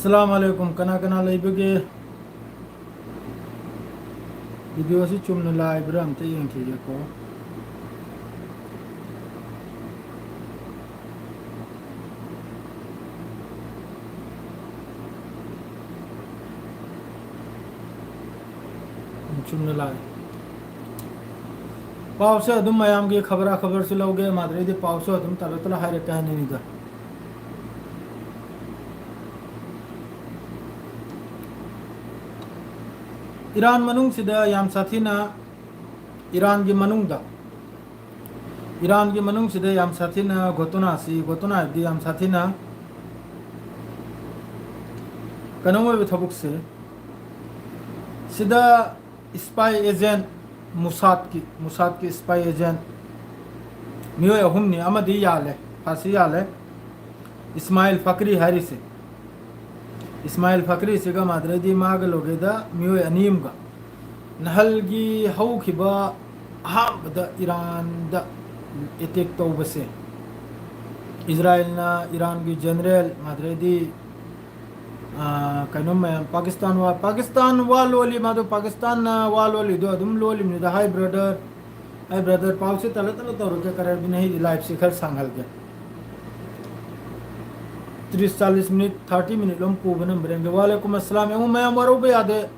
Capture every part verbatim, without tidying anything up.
ꯑꯁꯂꯥꯃꯨ ꯑꯂꯥꯏꯀꯨꯝ꯫ ꯀꯅꯥ ꯀꯅꯥ ꯂꯩꯕꯒꯦ? ꯚꯤꯗꯤꯑꯣꯁꯤ ꯆꯨꯝꯅ ꯂꯥꯛꯏꯕ꯭ꯔꯥ ꯑꯝꯇ ꯌꯦꯡꯈꯤꯒꯦꯀꯣ꯫ ꯆꯨꯝꯅ ꯂꯥꯛꯑꯦ꯫ ꯄꯥꯎꯁꯦ ꯑꯗꯨꯝ ꯃꯌꯥꯝꯒꯤ ꯈꯕꯔꯥ ꯈꯕꯔꯁꯨ ꯂꯧꯒꯦ, ꯃꯥꯗ꯭ꯔꯩꯗꯤ ꯄꯥꯎꯁꯨ ꯑꯗꯨꯝ ꯇꯂ ꯇꯂ ꯍꯥꯏꯔꯛꯀꯦ ꯍꯥꯏꯅꯤꯡꯉꯤꯗ꯫ ꯏꯔꯥꯟ ꯃꯅꯨꯡꯁꯤꯗ ꯌꯥꯝ ꯁꯥꯊꯤꯅ, ꯏꯔꯥꯟꯒꯤ ꯃꯅꯨꯡꯗ, ꯏꯔꯥꯟꯒꯤ ꯃꯅꯨꯡꯁꯤꯗ ꯌꯥꯝ ꯁꯥꯊꯤꯅ ꯘꯣꯇꯣꯅꯥꯁꯤ, ꯘꯣꯇꯣꯅꯥ ꯍꯥꯏꯕꯗꯤ ꯌꯥꯝ ꯁꯥꯊꯤꯅ ꯀꯩꯅꯣꯝ ꯑꯣꯏꯕ ꯊꯕꯛꯁꯦ, ꯁꯤꯗ spy agent, ꯃꯨꯁꯥꯗꯀꯤ, ꯃꯨꯁꯥꯗꯀꯤ spy agent ꯃꯤꯑꯣꯏ ꯑꯍꯨꯝꯅꯤ, ꯑꯃꯗꯤ ꯌꯥꯜꯂꯦ, ꯐꯥꯁꯤ ꯌꯥꯜꯂꯦ, ꯏꯁꯃꯥꯏꯜ ꯐꯀ꯭ꯔꯤ ꯍꯥꯏꯔꯤꯁꯦ꯫ ꯏꯁꯃꯥꯏꯜ ꯐꯀ꯭ꯔꯤꯁꯤꯒ ꯃꯥꯗ꯭ꯔꯩꯗꯤ ꯃꯥꯒ ꯂꯣꯒꯦꯗ ꯃꯤꯑꯣꯏ ꯑꯅꯤ ꯑꯃꯒ ꯅꯍꯜꯒꯤ ꯍꯧꯈꯤꯕ ꯑꯍꯥꯟꯕꯗ ꯏꯔꯥꯟꯗ ꯑꯦꯇꯦꯛ ꯇꯧꯕꯁꯦ, ꯏꯖꯔꯥꯏꯜꯅ ꯏꯔꯥꯟꯒꯤ ꯖꯦꯅꯔꯦꯜ ꯃꯥꯗ꯭ꯔꯩꯗꯤ, ꯑꯥ, ꯀꯩꯅꯣ ꯃꯌꯥꯝ, ꯄꯥꯀꯤꯁꯇꯥꯟ ꯋꯥ, ꯄꯥꯀꯤꯁꯇꯥꯟ ꯋꯥ ꯂꯣꯜꯂꯤ, ꯃꯥꯗꯣ ꯄꯥꯀꯤꯁꯇꯥꯟꯅ ꯋꯥ ꯂꯣꯜꯂꯤꯗꯣ ꯑꯗꯨꯝ ꯂꯣꯜꯂꯤꯕꯅꯤꯗ꯫ ꯍꯥꯏ ꯕ꯭ꯔꯗꯔ, ꯍꯥꯏ ꯕ꯭ꯔꯗꯔ, ꯄꯥꯎꯁꯦ ꯇꯂ ꯇꯂ ꯇꯧꯔꯒꯦ, ꯀꯔꯦꯕꯤꯅ ꯑꯩ ꯂꯥꯏꯐꯁꯦ ꯈꯔ ꯁꯥꯡꯍꯜꯒꯦ꯫ ꯇ꯭ꯔꯤꯁ ꯆꯥꯂꯤꯁ ꯃꯤꯅꯤꯠ, ꯊꯥꯔꯇꯤ ꯃꯤꯅꯤꯠ ꯂꯣꯝ ꯄꯨꯕꯅ ꯕ꯭ꯔꯦꯟꯒꯦ꯫ ꯋꯥꯂꯦꯀꯨꯝ ꯑꯁꯂꯥꯝ꯫ ꯌꯦꯡꯉꯨ ꯃꯌꯥꯝ, ꯋꯥꯔꯧꯕ ꯌꯥꯗꯦ꯫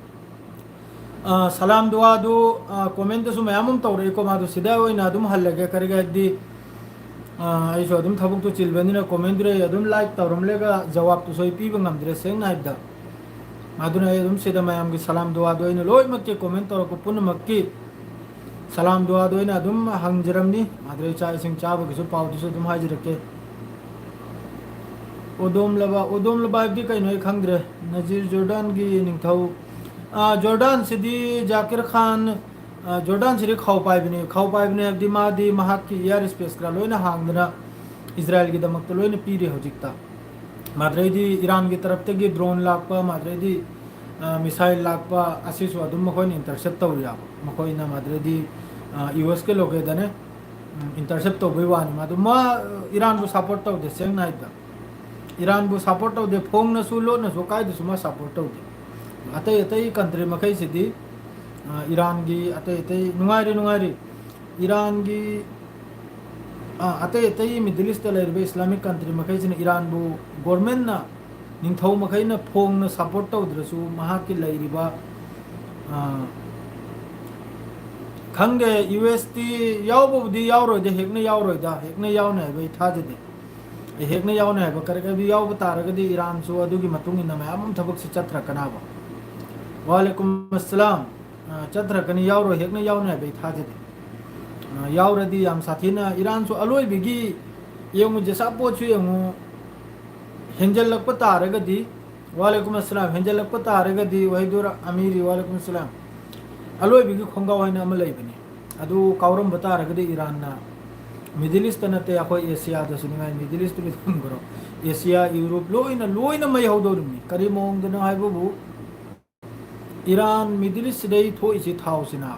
ꯑ, ꯁꯂꯥꯝ ꯗꯨꯋꯥꯗꯨ, ꯑ, ꯀꯣꯃꯦꯟꯇꯁꯨ ꯃꯌꯥꯝ ꯑꯃ ꯇꯧꯔꯛꯏꯀꯣ, ꯃꯥꯗꯣ ꯁꯤꯗ ꯑꯣꯏꯅ ꯑꯗꯨꯝ ꯍꯜꯂꯒꯦ꯫ ꯀꯔꯤꯒꯤ ꯍꯥꯏꯗꯤ, ꯑ, ꯑꯩꯁꯨ ꯑꯗꯨꯝ ꯊꯕꯛꯇꯨ ꯆꯤꯜꯕꯅꯤꯅ ꯀꯣꯃꯦꯟꯗꯨꯗ ꯑꯩ ꯑꯗꯨꯝ ꯂꯥꯏꯛ ꯇꯧꯔꯝꯂꯒ ꯖꯋꯥꯕꯇꯨꯁꯨ ꯑꯩ ꯄꯤꯕ ꯉꯝꯗ꯭ꯔꯦ, ꯁꯦꯡꯅ ꯍꯥꯏꯕꯗ꯫ ꯑꯗꯨꯅ ꯑꯩ ꯑꯗꯨꯝ ꯁꯤꯗ ꯃꯌꯥꯝꯒꯤ ꯁꯂꯥꯝ ꯗꯨꯋꯥꯗꯣ ꯑꯩꯅ ꯂꯣꯏꯅꯃꯛꯀꯤ ꯀꯣꯃꯦꯟ ꯇꯧꯔꯛꯄ ꯄꯨꯝꯅꯃꯛꯀꯤ ꯁꯂꯥꯝ ꯗꯨꯋꯥꯗꯣ ꯑꯩꯅ ꯑꯗꯨꯝ ꯍꯪꯖꯔꯝꯅꯤ꯫ ꯑꯗꯨꯗꯩ ꯆꯥꯛ ꯏꯁꯤꯡ ꯆꯥꯕꯒꯤꯁꯨ ꯄꯥꯎꯗꯨꯁꯨ ꯑꯗꯨꯝ ꯍꯥꯏꯖꯔꯛꯀꯦ꯫ ꯑꯣꯗꯣꯝꯂꯕ, ꯑꯣꯗꯣꯝꯂꯕ ꯍꯥꯏꯕꯗꯤ ꯀꯩꯅꯣ ꯑꯩ ꯈꯪꯗ꯭ꯔꯦ꯫ ꯅꯖꯤꯔ ꯖꯣꯔꯗꯥꯟꯒꯤ ꯅꯤꯡꯊꯧ, ꯑꯥ, ꯖꯣꯔꯗꯥꯟꯁꯤꯗꯤ ꯖꯥꯀꯤꯔ ꯈꯥꯟ, ꯑꯥ, ꯖꯣꯔꯗꯥꯟꯁꯤꯗꯤ ꯈꯥꯎ ꯄꯥꯏꯕꯅꯤ꯫ ꯈꯥꯎ ꯄꯥꯏꯕꯅꯤ ꯍꯥꯏꯕꯗꯤ ꯃꯥꯗꯤ ꯃꯍꯥꯛꯀꯤ ꯏꯌꯥꯔ ꯁ꯭ꯄꯦꯁ ꯀꯔꯥ ꯂꯣꯏꯅ ꯍꯥꯡꯗꯅ ꯏꯖꯔꯥꯏꯜꯒꯤꯗꯃꯛꯇ ꯂꯣꯏꯅ ꯄꯤꯔꯤ ꯍꯧꯖꯤꯛꯇ꯫ ꯃꯥꯗ꯭ꯔꯩꯗꯤ ꯏꯔꯥꯟꯒꯤ ꯇꯔꯞꯇꯒꯤ ꯗ꯭ꯔꯣꯟ ꯂꯥꯛꯄ, ꯃꯥꯗ꯭ꯔꯩꯗꯤ, ꯑꯥ, ꯃꯤꯁꯥꯏꯜ ꯂꯥꯛꯄ, ꯑꯁꯤꯁꯨ ꯑꯗꯨꯝ ꯃꯈꯣꯏꯅ ꯏꯟꯇꯔꯁꯦꯞ ꯇꯧꯔꯤ ꯌꯥꯕ꯫ ꯃꯈꯣꯏꯅ ꯃꯥꯗ꯭ꯔꯩꯗꯤ, ꯑꯥ, ꯌꯨ ꯑꯦꯁ ꯀ ꯂꯣꯀꯦꯗꯅꯦ, ꯎꯝ, ꯏꯟꯇꯔꯁꯦꯞ ꯇꯧꯕꯩ ꯋꯥꯅꯤ꯫ ꯃꯥꯗꯣ ꯃꯥ, ꯏꯔꯥꯟꯕꯨ ꯁꯞꯄꯣꯔꯠ ꯇꯧꯗꯦ, ꯁꯦꯡꯅ ꯍꯥꯏꯕꯗ꯫ ꯏꯔꯥꯟꯕꯨ support ꯇꯧꯗꯦ, ꯐꯣꯡꯅꯁꯨ ꯂꯣꯠꯅꯁꯨ ꯀꯥꯏꯗꯁꯨ ꯃꯥ support ꯇꯧꯗꯦ꯫ ꯑꯇꯩ ꯑꯇꯩ country ꯃꯈꯩꯁꯤꯗꯤ, ꯑ, ꯏꯔꯥꯟꯒꯤ ꯑꯇꯩ ꯑꯇꯩ, ꯅꯨꯡꯉꯥꯏꯔꯤ, ꯅꯨꯡꯉꯥꯏꯔꯤ꯫ ꯏꯔꯥꯟꯒꯤ, ꯑ, ꯑꯇꯩ ꯑꯇꯩ Middle East ꯇ ꯂꯩꯔꯤꯕ Islamic country ꯃꯈꯩꯁꯤꯅ ꯏꯔꯥꯟꯕꯨ government ꯅ, ꯅꯤꯡꯊꯧ ꯃꯈꯩꯅ ꯐꯣꯡꯅ support ꯇꯧꯗ꯭ꯔꯁꯨ ꯃꯍꯥꯛꯀꯤ ꯂꯩꯔꯤꯕ, ꯑ, ꯈꯪꯗꯦ, U S ꯇꯤ ꯌꯥꯎꯕꯕꯨꯗꯤ ꯌꯥꯎꯔꯣꯏꯗ, ꯍꯦꯛꯅ ꯌꯥꯎꯔꯣꯏꯗ, ꯍꯦꯛꯅ ꯌꯥꯎꯅꯤ ꯍꯥꯏꯕ ꯑꯩ ꯊꯥꯖꯗꯦ꯫ ꯑꯩ ꯍꯦꯛꯅ ꯌꯥꯎꯅꯤ ꯍꯥꯏꯕ ꯀꯔꯤ ꯀꯔꯤ ꯌꯥꯎꯕ ꯇꯥꯔꯒꯗꯤ ꯏꯔꯥꯟꯁꯨ ꯑꯗꯨꯒꯤ ꯃꯇꯨꯡ ꯏꯟꯅ ꯃꯌꯥꯝ ꯑꯃ ꯊꯕꯛꯁꯤ ꯆꯠꯊꯔꯛꯀꯅꯕ꯫ ꯋꯥꯂꯦꯀꯨꯝ ꯑꯁꯂꯥꯝ꯫ ꯑ, ꯆꯠꯊꯔꯛꯀꯅꯤ, ꯌꯥꯎꯔꯣꯏ, ꯍꯦꯛꯅ ꯌꯥꯎꯅꯤ ꯍꯥꯏꯕ ꯑꯩ ꯊꯥꯖꯗꯦ꯫ ꯑ, ꯌꯥꯎꯔꯗꯤ ꯌꯥꯝ ꯁꯥꯊꯤꯅ ꯏꯔꯥꯟꯁꯨ ꯑꯂꯣꯏꯕꯒꯤ ꯌꯦꯡꯉꯨ, ꯖꯦꯁꯥ ꯄꯣꯠꯁꯨ ꯌꯦꯡꯉꯨ, ꯍꯦꯟꯖꯜꯂꯛꯄ ꯇꯥꯔꯒꯗꯤ, ꯋꯥꯂꯦꯀꯨꯝ ꯑꯁꯂꯥꯝ, ꯍꯦꯟꯖꯜꯂꯛꯄ ꯇꯥꯔꯒꯗꯤ, ꯋꯥꯍꯤꯗꯨꯔ ꯑꯃꯤꯔꯤ, ꯋꯥꯂꯦꯀꯨꯝ ꯑꯁꯂꯥꯝ, ꯑꯂꯣꯏꯕꯒꯤ ꯈꯣꯡꯒꯥꯎ ꯍꯥꯏꯅ ꯑꯃ ꯂꯩꯕꯅꯤ꯫ ꯑꯗꯨ ꯀꯥꯎꯔꯝꯕ ꯇꯥꯔꯒꯗꯤ ꯏꯔꯥꯟꯅ Middle East ꯇ ꯅꯠꯇꯦ, ꯑꯩꯈꯣꯏ Asia ꯗꯁꯨ ꯅꯤꯡꯉꯥꯏ, Middle East ꯇꯨꯗꯤ ꯊꯝꯈ꯭ꯔꯣ, Asia, Europe ꯂꯣꯏꯅ, ꯂꯣꯏꯅ ꯃꯩ ꯍꯧꯗꯧꯔꯤꯕꯅꯤ꯫ ꯀꯔꯤ ꯃꯑꯣꯡꯗꯅꯣ ꯍꯥꯏꯕꯕꯨ, ꯏꯔꯥꯟ Middle East ꯁꯤꯗꯩ ꯊꯣꯛꯏꯁꯤ ꯊꯥꯎꯁꯤꯅ꯫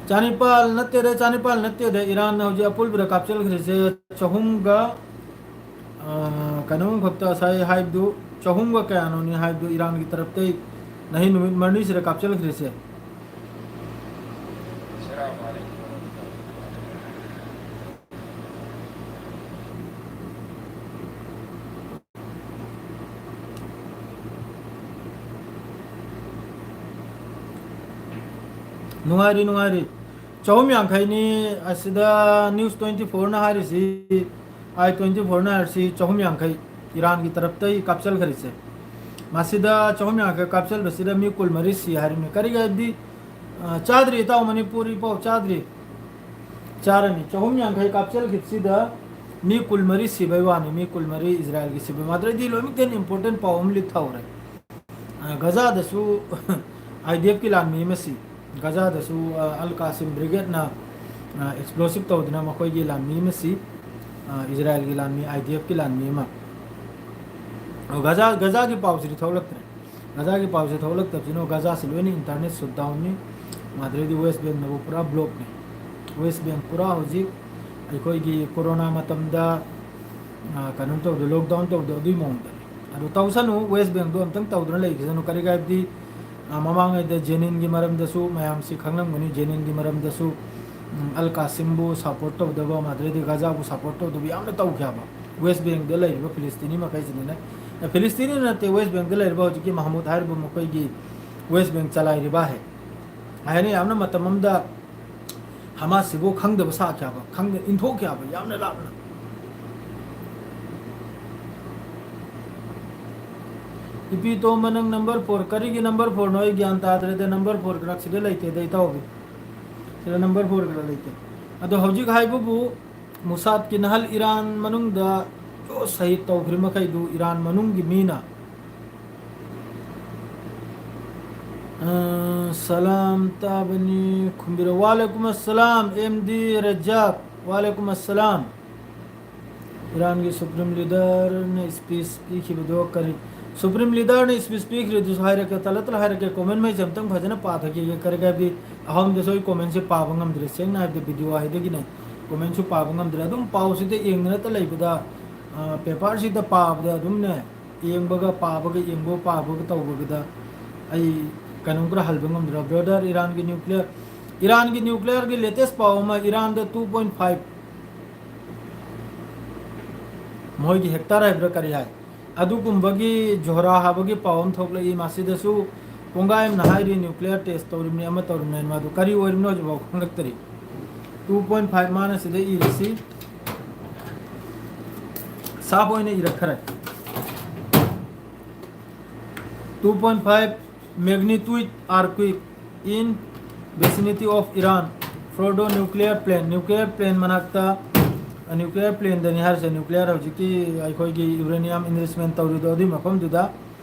ꯆꯥꯅꯤꯄꯥꯜ ꯅꯠꯇꯦꯗ, ꯆꯥꯅꯤꯄꯥꯜ ꯅꯠꯇꯦꯗ, ꯏꯔꯥꯟꯅ ꯍꯧꯖꯤꯛ ꯑꯄꯨꯟꯕꯗ ꯀꯥꯞꯁꯤꯟꯈ꯭ꯔꯤꯁꯦ ꯆꯍꯨꯝꯒ, ꯑ, ꯀꯩꯅꯣꯝꯈꯛꯇ ꯉꯁꯥꯏ ꯍꯥꯏꯕꯗꯨ, ꯆꯍꯨꯝꯒ ꯀꯌꯥꯅꯣꯅꯤ ꯍꯥꯏꯕꯗꯨ ꯏꯔꯥꯟꯒꯤ ꯇꯔꯞꯇꯩ ꯉꯁꯤ ꯅꯨꯃꯤꯠ ꯃꯔꯤꯅꯤꯁꯤꯗ ꯀꯥꯞꯁꯤꯟꯈ꯭ꯔꯤꯁꯦ꯫ ꯅꯨꯡꯉꯥꯏꯔꯤ, ꯅꯨꯡꯉꯥꯏꯔꯤ꯫ ꯆꯍꯨꯝ ꯌꯥꯡꯈꯩꯅꯤ ꯑꯁꯤꯗ News twenty four ꯅ ꯍꯥꯏꯔꯤꯁꯤ, I twenty four ꯅ ꯍꯥꯏꯔꯤꯁꯤ ꯆꯍꯨꯝ ꯌꯥꯡꯈꯩ ꯏꯔꯥꯟꯒꯤ ꯇꯔꯞꯇꯩ ꯀꯥꯞꯆꯜꯈ꯭ꯔꯤꯁꯦ꯫ ꯃꯁꯤꯗ ꯆꯍꯨꯝ ꯌꯥꯡꯈꯩ ꯀꯥꯞꯆꯜꯕꯁꯤꯗ ꯃꯤ ꯀꯨꯟꯃꯔꯤ ꯁꯤ ꯍꯥꯏꯔꯤꯕꯅꯤ꯫ ꯀꯔꯤꯒꯤ ꯍꯥꯏꯕꯗꯤ, ꯑ, ꯆꯥꯗ꯭ꯔꯤ, ꯏꯇꯥꯎ, ꯃꯅꯤꯄꯨꯔꯤ ꯄꯥꯎ ꯆꯥꯗ꯭ꯔꯤ꯫ ꯆꯥꯔꯅꯤ꯫ ꯆꯍꯨꯝ ꯌꯥꯡꯈꯩ ꯀꯥꯞꯆꯜꯈꯤꯕꯁꯤꯗ ꯃꯤ ꯀꯨꯟꯃꯔꯤ ꯁꯤꯕꯩ ꯋꯥꯅꯤ, ꯃꯤ ꯀꯨꯟꯃꯔꯤ ꯏꯖꯔꯥꯏꯜꯒꯤ ꯁꯤꯕꯩ꯫ ꯃꯗꯨꯗꯩꯗꯤ ꯂꯣꯏꯅꯃꯛꯇ ꯍꯦꯟꯅ important ꯄꯥꯎ ꯑꯃ ꯂꯤꯛ ꯊꯧꯔꯦ꯫ ꯑ, ꯒꯖꯥꯗꯁꯨ I D F ꯀꯤ ꯂꯥꯟꯃꯤ ꯑꯃ ꯁꯤ꯫ ꯒꯖꯥꯗꯁꯨ, ꯑ, ꯑꯜ ꯀꯥꯁꯤꯝ ꯕ꯭ꯔꯤꯒꯦꯗꯅ, ꯑ, explosive ꯇꯧꯗꯨꯅ ꯃꯈꯣꯏꯒꯤ ꯂꯥꯟꯃꯤ ꯑꯃ ꯁꯤ꯫ ꯑ, ꯏꯖꯔꯥꯏꯜꯒꯤ ꯂꯥꯟꯃꯤ, I D F ꯀꯤ ꯂꯥꯟꯃꯤ ꯑꯃ꯫ ꯑ, ꯒꯖꯥ, ꯒꯖꯥꯒꯤ ꯄꯥꯎꯁꯤꯗꯤ ꯊꯣꯛꯂꯛꯇ꯭ꯔꯦ꯫ ꯒꯖꯥꯒꯤ ꯄꯥꯎꯁꯦ ꯊꯣꯛꯂꯛꯇꯕꯁꯤꯅ ꯒꯖꯥꯁꯤ ꯂꯣꯏꯅ internet shutdown ꯅꯤ꯫ ꯃꯗꯨꯗꯩꯗꯤ West Bank ꯅꯕꯨ ꯄꯨꯔꯥ block ꯅꯤ꯫ West Bank ꯄꯨꯔꯥ ꯍꯧꯖꯤꯛ ꯑꯩꯈꯣꯏꯒꯤ ꯀꯣꯔꯣꯅꯥ ꯃꯇꯝꯗ ꯑ, ꯀꯩꯅꯣ ꯇꯧꯗꯣ, lockdown ꯇꯧꯗꯣ, ꯑꯗꯨꯒꯤ ꯃꯑꯣꯡꯗꯅꯤ꯫ ꯑꯗꯣ ꯇꯧꯁꯅꯨ, West Bankꯗꯣ ꯑꯝꯇꯪ ꯇꯧꯗꯅ ꯂꯩꯈꯤꯁꯅꯨ꯫ ꯀꯔꯤꯒꯤ ꯍꯥꯏꯕꯗꯤ, ꯑ, ꯃꯃꯥꯡꯉꯩꯗ ꯖꯦꯅꯤꯟꯒꯤ ꯃꯔꯝꯗꯁꯨ ꯃꯌꯥꯝꯁꯤ ꯈꯪꯂꯝꯒꯅꯤ, ꯖꯦꯅꯤꯟꯒꯤ ꯃꯔꯝꯗꯁꯨ, ꯎꯝ, ꯑꯜ ꯀꯥꯁꯤꯝꯕꯨ support ꯇꯧꯗꯕ, ꯑꯗꯨꯗꯩꯗꯤ ꯒꯥꯖꯥꯕꯨ support ꯇꯧꯗꯕ ꯌꯥꯝꯅ ꯇꯧꯈꯤ ꯍꯥꯏꯕ꯫ West Bankꯗ ꯂꯩꯔꯤꯕ ꯐꯤꯂꯤꯁꯇꯤꯅꯤ ꯃꯈꯩꯁꯤꯅꯅꯦ, ꯑ, ꯐꯤꯂꯤꯁꯇꯤꯅꯤ ꯅꯠꯇꯦ, West Bankꯗ ꯂꯩꯔꯤꯕ ꯍꯧꯖꯤꯛꯀꯤ ꯃꯍꯃꯨꯗ ꯍꯥꯏꯔꯤꯕ ꯃꯈꯣꯏꯒꯤ West Bank ꯆꯂꯥꯏꯔꯤꯕ ꯍꯥꯏ꯫ ꯍꯥꯏꯅ ꯌꯥꯝꯅ ꯃꯇꯝ ꯑꯃꯗ ꯍꯃꯥꯁꯁꯤꯕꯨ ꯈꯪꯗꯕ ꯁꯥꯈꯤ ꯍꯥꯏꯕ, ꯈꯪꯗ-, ꯏꯟꯊꯣꯛꯈꯤ ꯍꯥꯏꯕ ꯌꯥꯝꯅ ꯂꯥꯞꯅ꯫ ꯏꯄꯤ ꯇꯣꯝꯕ, ꯅꯪ number four, ꯀꯔꯤꯒꯤ number fourꯅꯣ? ꯑꯩ ꯒ꯭ꯌꯥꯟ ꯇꯥꯗ꯭ꯔꯦꯗ, number four ꯀꯅꯥ ꯁꯤꯗ ꯂꯩꯇꯦꯗ, ꯏꯇꯥꯎꯕꯤ꯫ ꯁꯤꯗ number four ꯀꯅꯥ ꯂꯩꯇꯦ꯫ ꯑꯗꯣ ꯍꯧꯖꯤꯛ ꯍꯥꯏꯕꯕꯨ ꯃꯨꯁꯥꯗꯀꯤ ꯅꯍꯜ ꯏꯔꯥꯟ ꯃꯅꯨꯡꯗ ꯁꯍꯤꯗ ꯇꯧꯈ꯭ꯔꯤ ꯃꯈꯩꯗꯨ ꯏꯔꯥꯟ ꯃꯅꯨꯡꯒꯤ ꯃꯤꯅ꯫ ꯑ, ꯁꯂꯥꯝ ꯇꯥꯕꯅꯤ, ꯈꯨꯝꯕꯤꯔꯣ꯫ ꯋꯥꯂꯦꯀꯨꯝ ꯑꯁꯂꯥꯝ, ꯑꯦꯝ ꯗꯤ ꯔꯖꯥꯛ, ꯋꯥꯂꯦꯀꯨꯝ ꯑꯁꯂꯥꯝ꯫ ꯏꯔꯥꯟꯒꯤ Supreme Leaderꯅ speech ꯄꯤꯈꯤꯕꯗꯣ ꯀꯔꯤ? Supreme Leaderꯅ speech ꯄꯤꯈ꯭ꯔꯤꯗꯨꯁꯨ ꯍꯥꯏꯔꯛꯀꯦ, ꯇꯂꯠ ꯇꯂꯠ ꯍꯥꯏꯔꯛꯀꯦ, comment ꯃꯩꯁꯦ ꯑꯝꯇꯪ ꯐꯖꯅ ꯄꯥꯊꯒꯤꯒꯦ꯫ ꯀꯔꯤ ꯍꯥꯏꯕꯗꯤ ꯑꯍꯥꯟꯕꯗꯁꯨ ꯑꯩ commentꯁꯦ ꯄꯥꯕ ꯉꯝꯗ꯭ꯔꯦ, ꯁꯦꯡꯅ ꯍꯥꯏꯕꯗ video ꯍꯥꯏꯗꯒꯤꯅꯦ commentꯁꯨ ꯄꯥꯕ ꯉꯝꯗ꯭ꯔꯦ꯫ ꯑꯗꯨꯝ ꯄꯥꯎꯁꯤꯗ ꯌꯦꯡꯗꯅꯇ ꯂꯩꯕꯗ, ꯑ, paperꯁꯤꯗ ꯄꯥꯕꯗ ꯑꯗꯨꯝꯅꯦ, ꯌꯦꯡꯕꯒ ꯄꯥꯕꯒ ꯌꯦꯡꯕꯒ ꯄꯥꯕꯒ ꯇꯧꯕꯒꯤꯗ ꯑꯩ ꯀꯩꯅꯣꯝ ꯈꯔ ꯍꯜꯕ ꯉꯝꯗ꯭ꯔꯦ꯫ Brother, ꯏꯔꯥꯟꯒꯤ nuclear, ꯏꯔꯥꯟꯒꯤ nuclearꯒꯤ latest ꯄꯥꯎ ꯑꯃ, ꯏꯔꯥꯟꯗ two point five ꯃꯣꯏꯒꯤ hectare ꯍꯥꯏꯕ꯭ꯔꯥ ꯀꯔꯤ ꯍꯥꯏ, ꯑꯗꯨꯒꯨꯝꯕꯒꯤ ꯖꯣꯍꯔꯥ ꯍꯥꯕꯒꯤ ꯄꯥꯎ ꯑꯃ ꯊꯣꯛꯂꯛꯏ꯫ ꯃꯁꯤꯗꯁꯨ ꯄꯨꯡꯒꯥꯏ ꯑꯃꯅ ꯍꯥꯏꯔꯤ nuclear test ꯇꯧꯔꯤꯕꯅꯤ, ꯑꯃ ꯇꯧꯔꯤꯕꯅꯤ, ꯃꯗꯨ ꯀꯔꯤ ꯑꯣꯏꯔꯤꯕꯅꯣ ꯍꯧꯖꯤꯛꯐꯥꯎ ꯈꯪꯂꯛꯇꯔꯤ꯫ Two point five ꯃꯥꯅ ꯁꯤꯗ ꯏꯔꯤꯁꯤ ꯁꯥꯐ ꯑꯣꯏꯅ ꯏꯔꯛꯈ꯭ꯔꯦ꯫ Two point five magnitude earthquake in vicinity of Iran, Fordow nuclear plant, nuclear plant ꯃꯅꯥꯛꯇ, nuclear plantꯗꯅꯤ ꯍꯥꯏꯔꯤꯁꯦ, nuclear ꯍꯧꯖꯤꯛꯀꯤ ꯑꯩꯈꯣꯏꯒꯤ uranium enrichment ꯇꯧꯔꯤꯗꯣ ꯑꯗꯨꯒꯤ ꯃꯐꯝꯗꯨꯗ꯫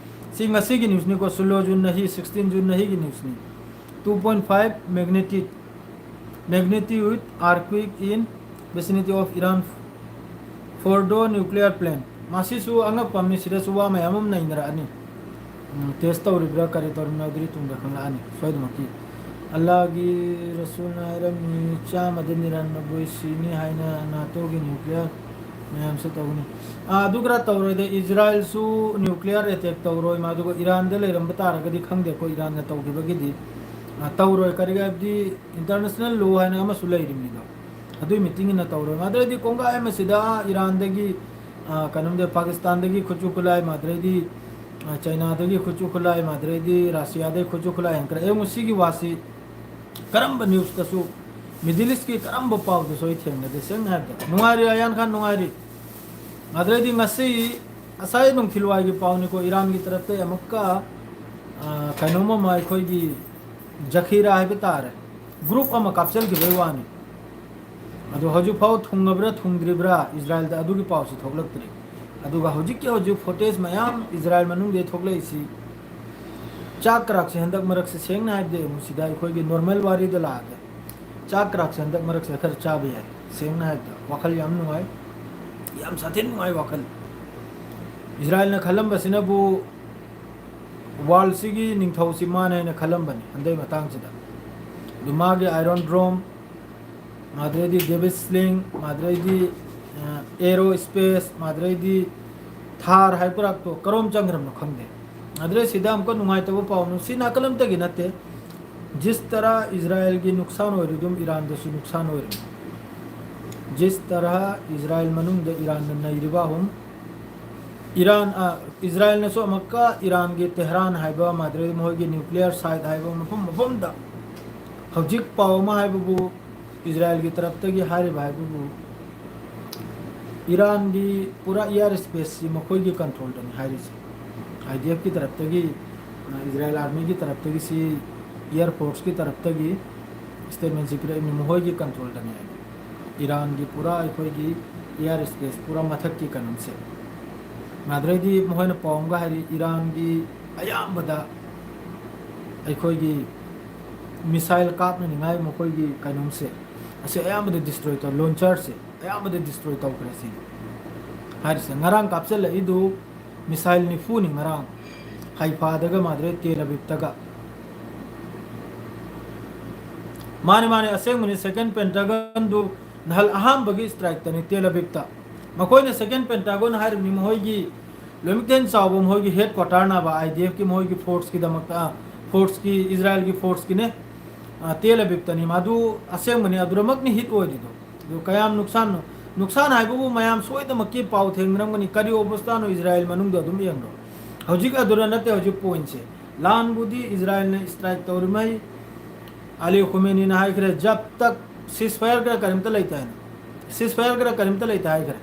ꯁꯤ ꯉꯁꯤꯒꯤ newsꯅꯤꯀꯣ, ꯁꯣꯂꯣ June ꯅꯍꯤ, sixteen June ꯅꯍꯤꯒꯤ newsꯅꯤ꯫ Two point five magnitude, magnitude earthquake in vicinity of Iran Fordow nuclear plant꯫ ꯃꯁꯤꯁꯨ ꯑꯉꯛꯄ ꯑꯃꯅꯤ, ꯁꯤꯗꯁꯨ ꯋꯥ ꯃꯌꯥꯝ ꯑꯃ ꯅꯩꯅꯔꯛꯑꯅꯤ꯫ ꯎꯝ, test ꯇꯧꯔꯤꯕ꯭ꯔꯥ ꯀꯔꯤ ꯇꯧꯔꯤꯕꯅꯣ ꯑꯗꯨꯗꯤ ꯇꯨꯡꯗ ꯈꯪꯂꯛꯑꯅꯤ ꯁꯣꯏꯗꯃꯛꯀꯤ꯫ ꯑꯜꯂꯥꯒꯤ ꯔꯁꯨꯜꯅ ꯍꯥꯏꯔꯝꯃꯤ, ꯆꯥꯝꯃꯗ ꯅꯤꯔꯥꯟꯅꯕꯣꯏ ꯁꯤꯅꯤ ꯍꯥꯏꯅ NATOꯒꯤ nuclear ꯃꯌꯥꯝꯁꯨ ꯇꯧꯅꯤ꯫ ꯑꯥ, ꯑꯗꯨ ꯈꯔ ꯇꯧꯔꯣꯏꯗ, ꯏꯖꯔꯥꯏꯜꯁꯨ ꯅ꯭ꯌꯨꯀ꯭ꯂꯤꯌꯔ ꯑꯦꯇꯦꯛ ꯇꯧꯔꯣꯏ, ꯃꯥ, ꯑꯗꯨꯒ ꯏꯔꯥꯟꯗ ꯂꯩꯔꯝꯕ ꯇꯥꯔꯒꯗꯤ ꯈꯪꯗꯦꯀꯣ, ꯏꯔꯥꯟꯅ ꯇꯧꯈꯤꯕꯒꯤꯗꯤ꯫ ꯑꯥ, ꯇꯧꯔꯣꯏ, ꯀꯔꯤꯒꯤ ꯍꯥꯏꯕꯗꯤ ꯏꯟꯇꯔꯅꯦꯁꯅꯦꯜ ꯂꯣ ꯍꯥꯏꯅ ꯑꯃꯁꯨ ꯂꯩꯔꯤꯕꯅꯤꯗꯣ, ꯑꯗꯨꯒꯤ ꯃꯇꯨꯡ ꯏꯟꯅ ꯇꯧꯔꯣꯏ꯫ ꯃꯥꯗ꯭ꯔꯩꯗꯤ ꯀꯣꯡꯒꯥꯏ ꯑꯃꯁꯤꯗ ꯏꯔꯥꯟꯗꯒꯤ, ꯑꯥ, ꯀꯩꯅꯣꯝꯗ ꯄꯥꯀꯤꯁꯇꯥꯟꯗꯒꯤ ꯈꯨꯠꯁꯨ ꯈꯨꯠꯂꯥꯏ, ꯃꯥꯗ꯭ꯔꯩꯗꯤ, ꯑꯥ, ꯆꯥꯏꯅꯥꯗꯒꯤ ꯈꯨꯠꯁꯨ ꯈꯨꯠꯂꯥꯏ, ꯃꯥꯗ꯭ꯔꯩꯗꯤ ꯔꯁꯤꯌꯥꯗꯒꯤ ꯈꯨꯠꯁꯨ ꯈꯨꯠꯂꯥꯏ ꯍꯦꯟꯈ꯭ꯔꯦ꯫ ꯑꯩ ꯉꯁꯤꯒꯤ ꯋꯥꯁꯤ ꯀꯔꯝꯕ ꯅ꯭ꯌꯨꯁꯇꯁꯨ, ꯃꯤꯗꯜ ꯏꯁꯀꯤ ꯀꯔꯝꯕ ꯄꯥꯎꯗꯁꯨ ꯑꯩ ꯊꯦꯡꯅꯗꯦ, ꯁꯦꯡꯅ ꯍꯥꯏꯕꯗ꯫ ꯅꯨꯡꯉꯥꯏꯔꯤ ꯑꯌꯥꯟ ꯈꯥꯟ, ꯅꯨꯡꯉꯥꯏꯔꯤ꯫ ꯑꯗꯨꯗꯩꯗꯤ ꯉꯁꯤ, ꯉꯁꯥꯏ ꯅꯨꯡꯊꯤꯜꯋꯥꯏꯒꯤ ꯄꯥꯎꯅꯤꯀꯣ, ꯏꯔꯥꯟꯒꯤ ꯇꯔꯞꯇ ꯑꯃꯨꯛꯀ, ꯑ, ꯀꯩꯅꯣꯝ ꯑꯃ ꯑꯩꯈꯣꯏꯒꯤ ꯖꯈꯤꯔꯥ ꯍꯥꯏꯕ ꯇꯥꯔꯦ, ꯒ꯭ꯔꯨꯞ ꯑꯃ ꯀꯥꯞꯁꯤꯟꯈꯤꯕꯒꯤ ꯋꯥꯅꯤ꯫ ꯑꯗꯣ ꯍꯧꯖꯤꯛꯐꯥꯎ ꯊꯨꯡꯉꯕ꯭ꯔꯥ ꯊꯨꯡꯗ꯭ꯔꯤꯕ꯭ꯔꯥ ꯏꯖꯔꯥꯏꯜꯗ, ꯑꯗꯨꯒꯤ ꯄꯥꯎꯁꯤ ꯊꯣꯛꯂꯛꯇ꯭ꯔꯤ꯫ ꯑꯗꯨꯒ ꯍꯧꯖꯤꯛꯀꯤ ꯍꯧꯖꯤꯛ ꯐꯨꯇꯦꯖ ꯃꯌꯥꯝ ꯏꯖꯔꯥꯏꯜ ꯃꯅꯨꯡꯗ ꯊꯣꯛꯂꯛꯏꯁꯤ, ꯆꯥꯛ ꯀꯔꯥꯛꯁꯦ ꯍꯟꯗꯛ ꯃꯔꯛꯁꯦ, ꯁꯦꯡꯅ ꯍꯥꯏꯕꯗ, ꯌꯦꯡꯉꯨ, ꯁꯤꯗ ꯑꯩꯈꯣꯏꯒꯤ ꯅꯣꯔꯃꯦꯜ ꯋꯥꯔꯤꯗ ꯂꯥꯛꯑꯒꯦ꯫ ꯆꯥꯛ ꯀꯔꯥꯛꯁꯦ ꯍꯟꯗꯛ ꯃꯔꯛꯁꯦ ꯈꯔ ꯆꯥꯕ ꯌꯥꯏ, ꯁꯦꯡꯅ ꯍꯥꯏꯕꯗ꯫ ꯋꯥꯈꯜ ꯌꯥꯝ ꯅꯨꯡꯉꯥꯏ, ꯌꯥꯝ ꯁꯥꯊꯤꯅ ꯅꯨꯡꯉꯥꯏ ꯋꯥꯈꯜ꯫ ꯏꯖꯔꯥꯏꯜꯅ ꯈꯜꯂꯝꯕꯁꯤꯅꯕꯨ ꯋꯥꯔꯜꯁꯤꯒꯤ ꯅꯤꯡꯊꯧꯁꯤ ꯃꯥꯅ ꯍꯥꯏꯅ ꯈꯜꯂꯝꯕꯅꯤ ꯍꯟꯗꯛ ꯃꯇꯥꯡꯁꯤꯗ꯫ ꯑꯗꯨ ꯃꯥꯒꯤ ꯑꯥꯏꯔꯣꯟ ꯗ꯭ꯔꯣꯝ, ꯃꯥꯗ꯭ꯔꯩꯗꯤ ꯗꯦꯕꯤꯠ ꯁ꯭ꯂꯤꯡ, ꯃꯥꯗ꯭ꯔꯩꯗꯤ, ꯑ, ꯑꯦꯔꯣ ꯁ꯭ꯄꯦꯁ, ꯃꯥꯗ꯭ꯔꯩꯗꯤ ꯊꯥꯔ ꯍꯥꯏꯕ꯭ꯔꯥꯛꯇꯣ ꯀꯔꯣꯝ ꯆꯪꯈ꯭ꯔꯕꯅꯣ ꯈꯪꯗꯦ꯫ ꯑꯗꯨꯗꯩ ꯁꯤꯗ ꯑꯃꯨꯛꯀ ꯅꯨꯡꯉꯥꯏꯇꯕ ꯄꯥꯎꯅꯨ, ꯁꯤ ꯅꯥꯀꯜ ꯑꯃꯠꯇꯒꯤ ꯅꯠꯇꯦ꯫ ꯖꯤꯁ ꯇꯔꯥ ꯏꯖꯔꯥꯏꯜꯒꯤ ꯅꯨꯛꯁꯥꯟ ꯑꯣꯏꯔꯤꯗꯨꯝ ꯏꯔꯥꯟꯗꯁꯨ ꯅꯨꯛꯁꯥꯟ ꯑꯣꯏꯔꯤ꯫ ꯖꯤꯁ ꯇꯔꯥ ꯏꯖꯔꯥꯏꯜ ꯃꯅꯨꯡꯗ ꯏꯔꯥꯟꯅ ꯅꯩꯔꯤꯕ ꯑꯍꯨꯝ, ꯏꯔꯥꯟ, ꯑ, ꯏꯖꯔꯥꯏꯜꯅꯁꯨ ꯑꯃꯨꯛꯀ ꯏꯔꯥꯟꯒꯤ ꯇꯦꯍꯔꯥꯟ ꯍꯥꯏꯕ, ꯃꯥꯗ꯭ꯔꯩꯗꯤ ꯃꯈꯣꯏꯒꯤ ꯅ꯭ꯌꯨꯀ꯭ꯂꯤꯌꯔ ꯁꯥꯏꯠ ꯍꯥꯏꯕ ꯃꯐꯝ ꯃꯐꯝꯗ ꯍꯧꯖꯤꯛ ꯄꯥꯎ ꯑꯃ ꯍꯥꯏꯕꯕꯨ, ꯏꯖꯔꯥꯏꯜꯒꯤ ꯇꯔꯞꯇꯒꯤ ꯍꯥꯏꯔꯤꯕ ꯍꯥꯏꯕꯕꯨ, ꯏꯔꯥꯟꯒꯤ ꯄꯨꯔꯥ ꯏꯌꯥꯔ ꯁ꯭ꯄꯦꯁꯁꯤ ꯃꯈꯣꯏꯒꯤ ꯀꯟꯇ꯭ꯔꯣꯜꯗꯅꯤ ꯍꯥꯏꯔꯤꯁꯦ꯫ ꯑꯥꯏ ꯗꯤ ꯑꯦꯐꯀꯤ ꯇꯔꯞꯇꯒꯤ, ꯑ, ꯏꯖꯔꯥꯏꯜ ꯑꯥꯔꯃꯤꯒꯤ ꯇꯔꯞꯇꯒꯤ ꯁꯤ, ꯏꯌꯥꯔ ꯐꯣꯔꯁꯀꯤ ꯇꯔꯞꯇꯒꯤ ꯁ꯭ꯇꯦꯠꯃꯦꯟꯁꯤ ꯄꯤꯔꯛꯏꯅꯤ, ꯃꯈꯣꯏꯒꯤ ꯀꯟꯇ꯭ꯔꯣꯜꯗꯅꯤ ꯍꯥꯏꯅ꯫ ꯏꯔꯥꯟꯒꯤ ꯄꯨꯔꯥ ꯑꯩꯈꯣꯏꯒꯤ ꯏꯌꯥꯔ ꯁ꯭ꯄꯦꯁ ꯄꯨꯔꯥ ꯃꯊꯛꯀꯤ ꯀꯩꯅꯣꯝꯁꯦ꯫ ꯑꯗꯨꯗꯩꯗꯤ ꯃꯈꯣꯏꯅ ꯄꯥꯎ ꯑꯃꯒ ꯍꯥꯏꯔꯤ, ꯏꯔꯥꯟꯒꯤ ꯑꯌꯥꯝꯕꯗ ꯑꯩꯈꯣꯏꯒꯤ ꯃꯤꯁꯥꯏꯜ ꯀꯥꯞꯅꯅꯤꯡꯉꯥꯏ ꯃꯈꯣꯏꯒꯤ ꯀꯩꯅꯣꯝꯁꯦ, ꯑꯁꯤ ꯑꯌꯥꯝꯕꯗ ꯗꯤꯁꯇ꯭ꯔꯣꯏ ꯇꯧ, ꯂꯣꯟꯆꯔꯁꯦ ꯑꯌꯥꯝꯕꯗ ꯗꯤꯁꯇ꯭ꯔꯣꯏ ꯇꯧꯈ꯭ꯔꯦ ꯁꯤꯅꯤ ꯍꯥꯏꯔꯤꯁꯦ꯫ ꯉꯔꯥꯡ ꯀꯥꯞꯁꯤꯜꯂꯛꯏꯗꯨ ꯃꯤꯁꯥꯏꯜ ꯅꯤꯐꯨꯅꯤ ꯉꯔꯥꯡ ꯍꯥꯏꯐꯥꯗꯒ ꯃꯥꯗ꯭ꯔꯦ ꯇꯦꯜ ꯑꯕꯤꯕꯇꯒ꯫ ꯃꯥꯅꯤ, ꯃꯥꯅꯤ, ꯑꯁꯦꯡꯕꯅꯤ꯫ ꯁꯦꯀꯦꯟ ꯄꯦꯟꯇꯥꯒꯟꯗꯨ ꯅꯍꯜ ꯑꯍꯥꯟꯕꯒꯤ ꯁ꯭ꯇ꯭ꯔꯥꯏꯛꯇꯅꯤ ꯇꯦꯜ ꯑꯕꯤꯕꯇ꯫ ꯃꯈꯣꯏꯅ second Pentagon ꯍꯥꯏꯔꯤꯕꯅꯤ, ꯃꯈꯣꯏꯒꯤ ꯂꯣꯏꯅꯃꯛꯇ ꯍꯦꯟꯅ ꯆꯥꯎꯕ ꯃꯈꯣꯏꯒꯤ headquarter ꯅꯥꯕ, IDF ꯀꯤ ꯃꯈꯣꯏꯒꯤ force ꯀꯤꯗꯃꯛꯇ, force ꯀꯤ, ꯏꯖꯔꯥꯏꯜꯒꯤ force ꯀꯤꯅꯦ, ꯑ, ꯇꯦꯜ ꯑꯕꯤꯕꯇꯅꯤ꯫ ꯃꯗꯨ ꯑꯁꯦꯡꯕꯅꯤ, ꯑꯗꯨꯗꯃꯛꯅꯤ hit ꯑꯣꯏꯔꯤꯗꯣ꯫ ꯑꯗꯨ ꯀꯌꯥꯝ ꯅꯨꯡꯁꯥꯟꯅꯣ? ꯅꯨꯡꯁꯥꯟ ꯍꯥꯏꯕꯕꯨ ꯃꯌꯥꯝ ꯁꯣꯏꯗꯃꯛꯀꯤ ꯄꯥꯎ ꯊꯦꯡꯅꯔꯝꯒꯅꯤ꯫ ꯀꯔꯤ ꯑꯣꯕꯁꯇꯥꯅꯣ ꯏꯖꯔꯥꯏꯜ ꯃꯅꯨꯡꯗ ꯑꯗꯨꯝ ꯌꯦꯡꯂꯣ꯫ ꯍꯧꯖꯤꯛ ꯑꯗꯨꯗ ꯅꯠꯇꯦ, ꯍꯧꯖꯤꯛ point ꯁꯦ꯫ ꯂꯥꯟꯕꯨꯗꯤ ꯏꯖꯔꯥꯏꯜꯅ strike ꯇꯧꯔꯤꯃꯩ, ꯑꯂꯤ ꯈꯨꯃꯦꯅꯤꯅ ꯍꯥꯏꯈ꯭ꯔꯦ, "ꯖꯕ ꯇꯛ ceasefire ꯈꯔ ꯀꯔꯤꯝꯇ ꯂꯩꯇꯦ" ꯍꯥꯏꯅ꯫ Ceasefire ꯈꯔ ꯀꯔꯤꯝꯇ ꯂꯩꯇꯦ ꯍꯥꯏꯈ꯭ꯔꯦ꯫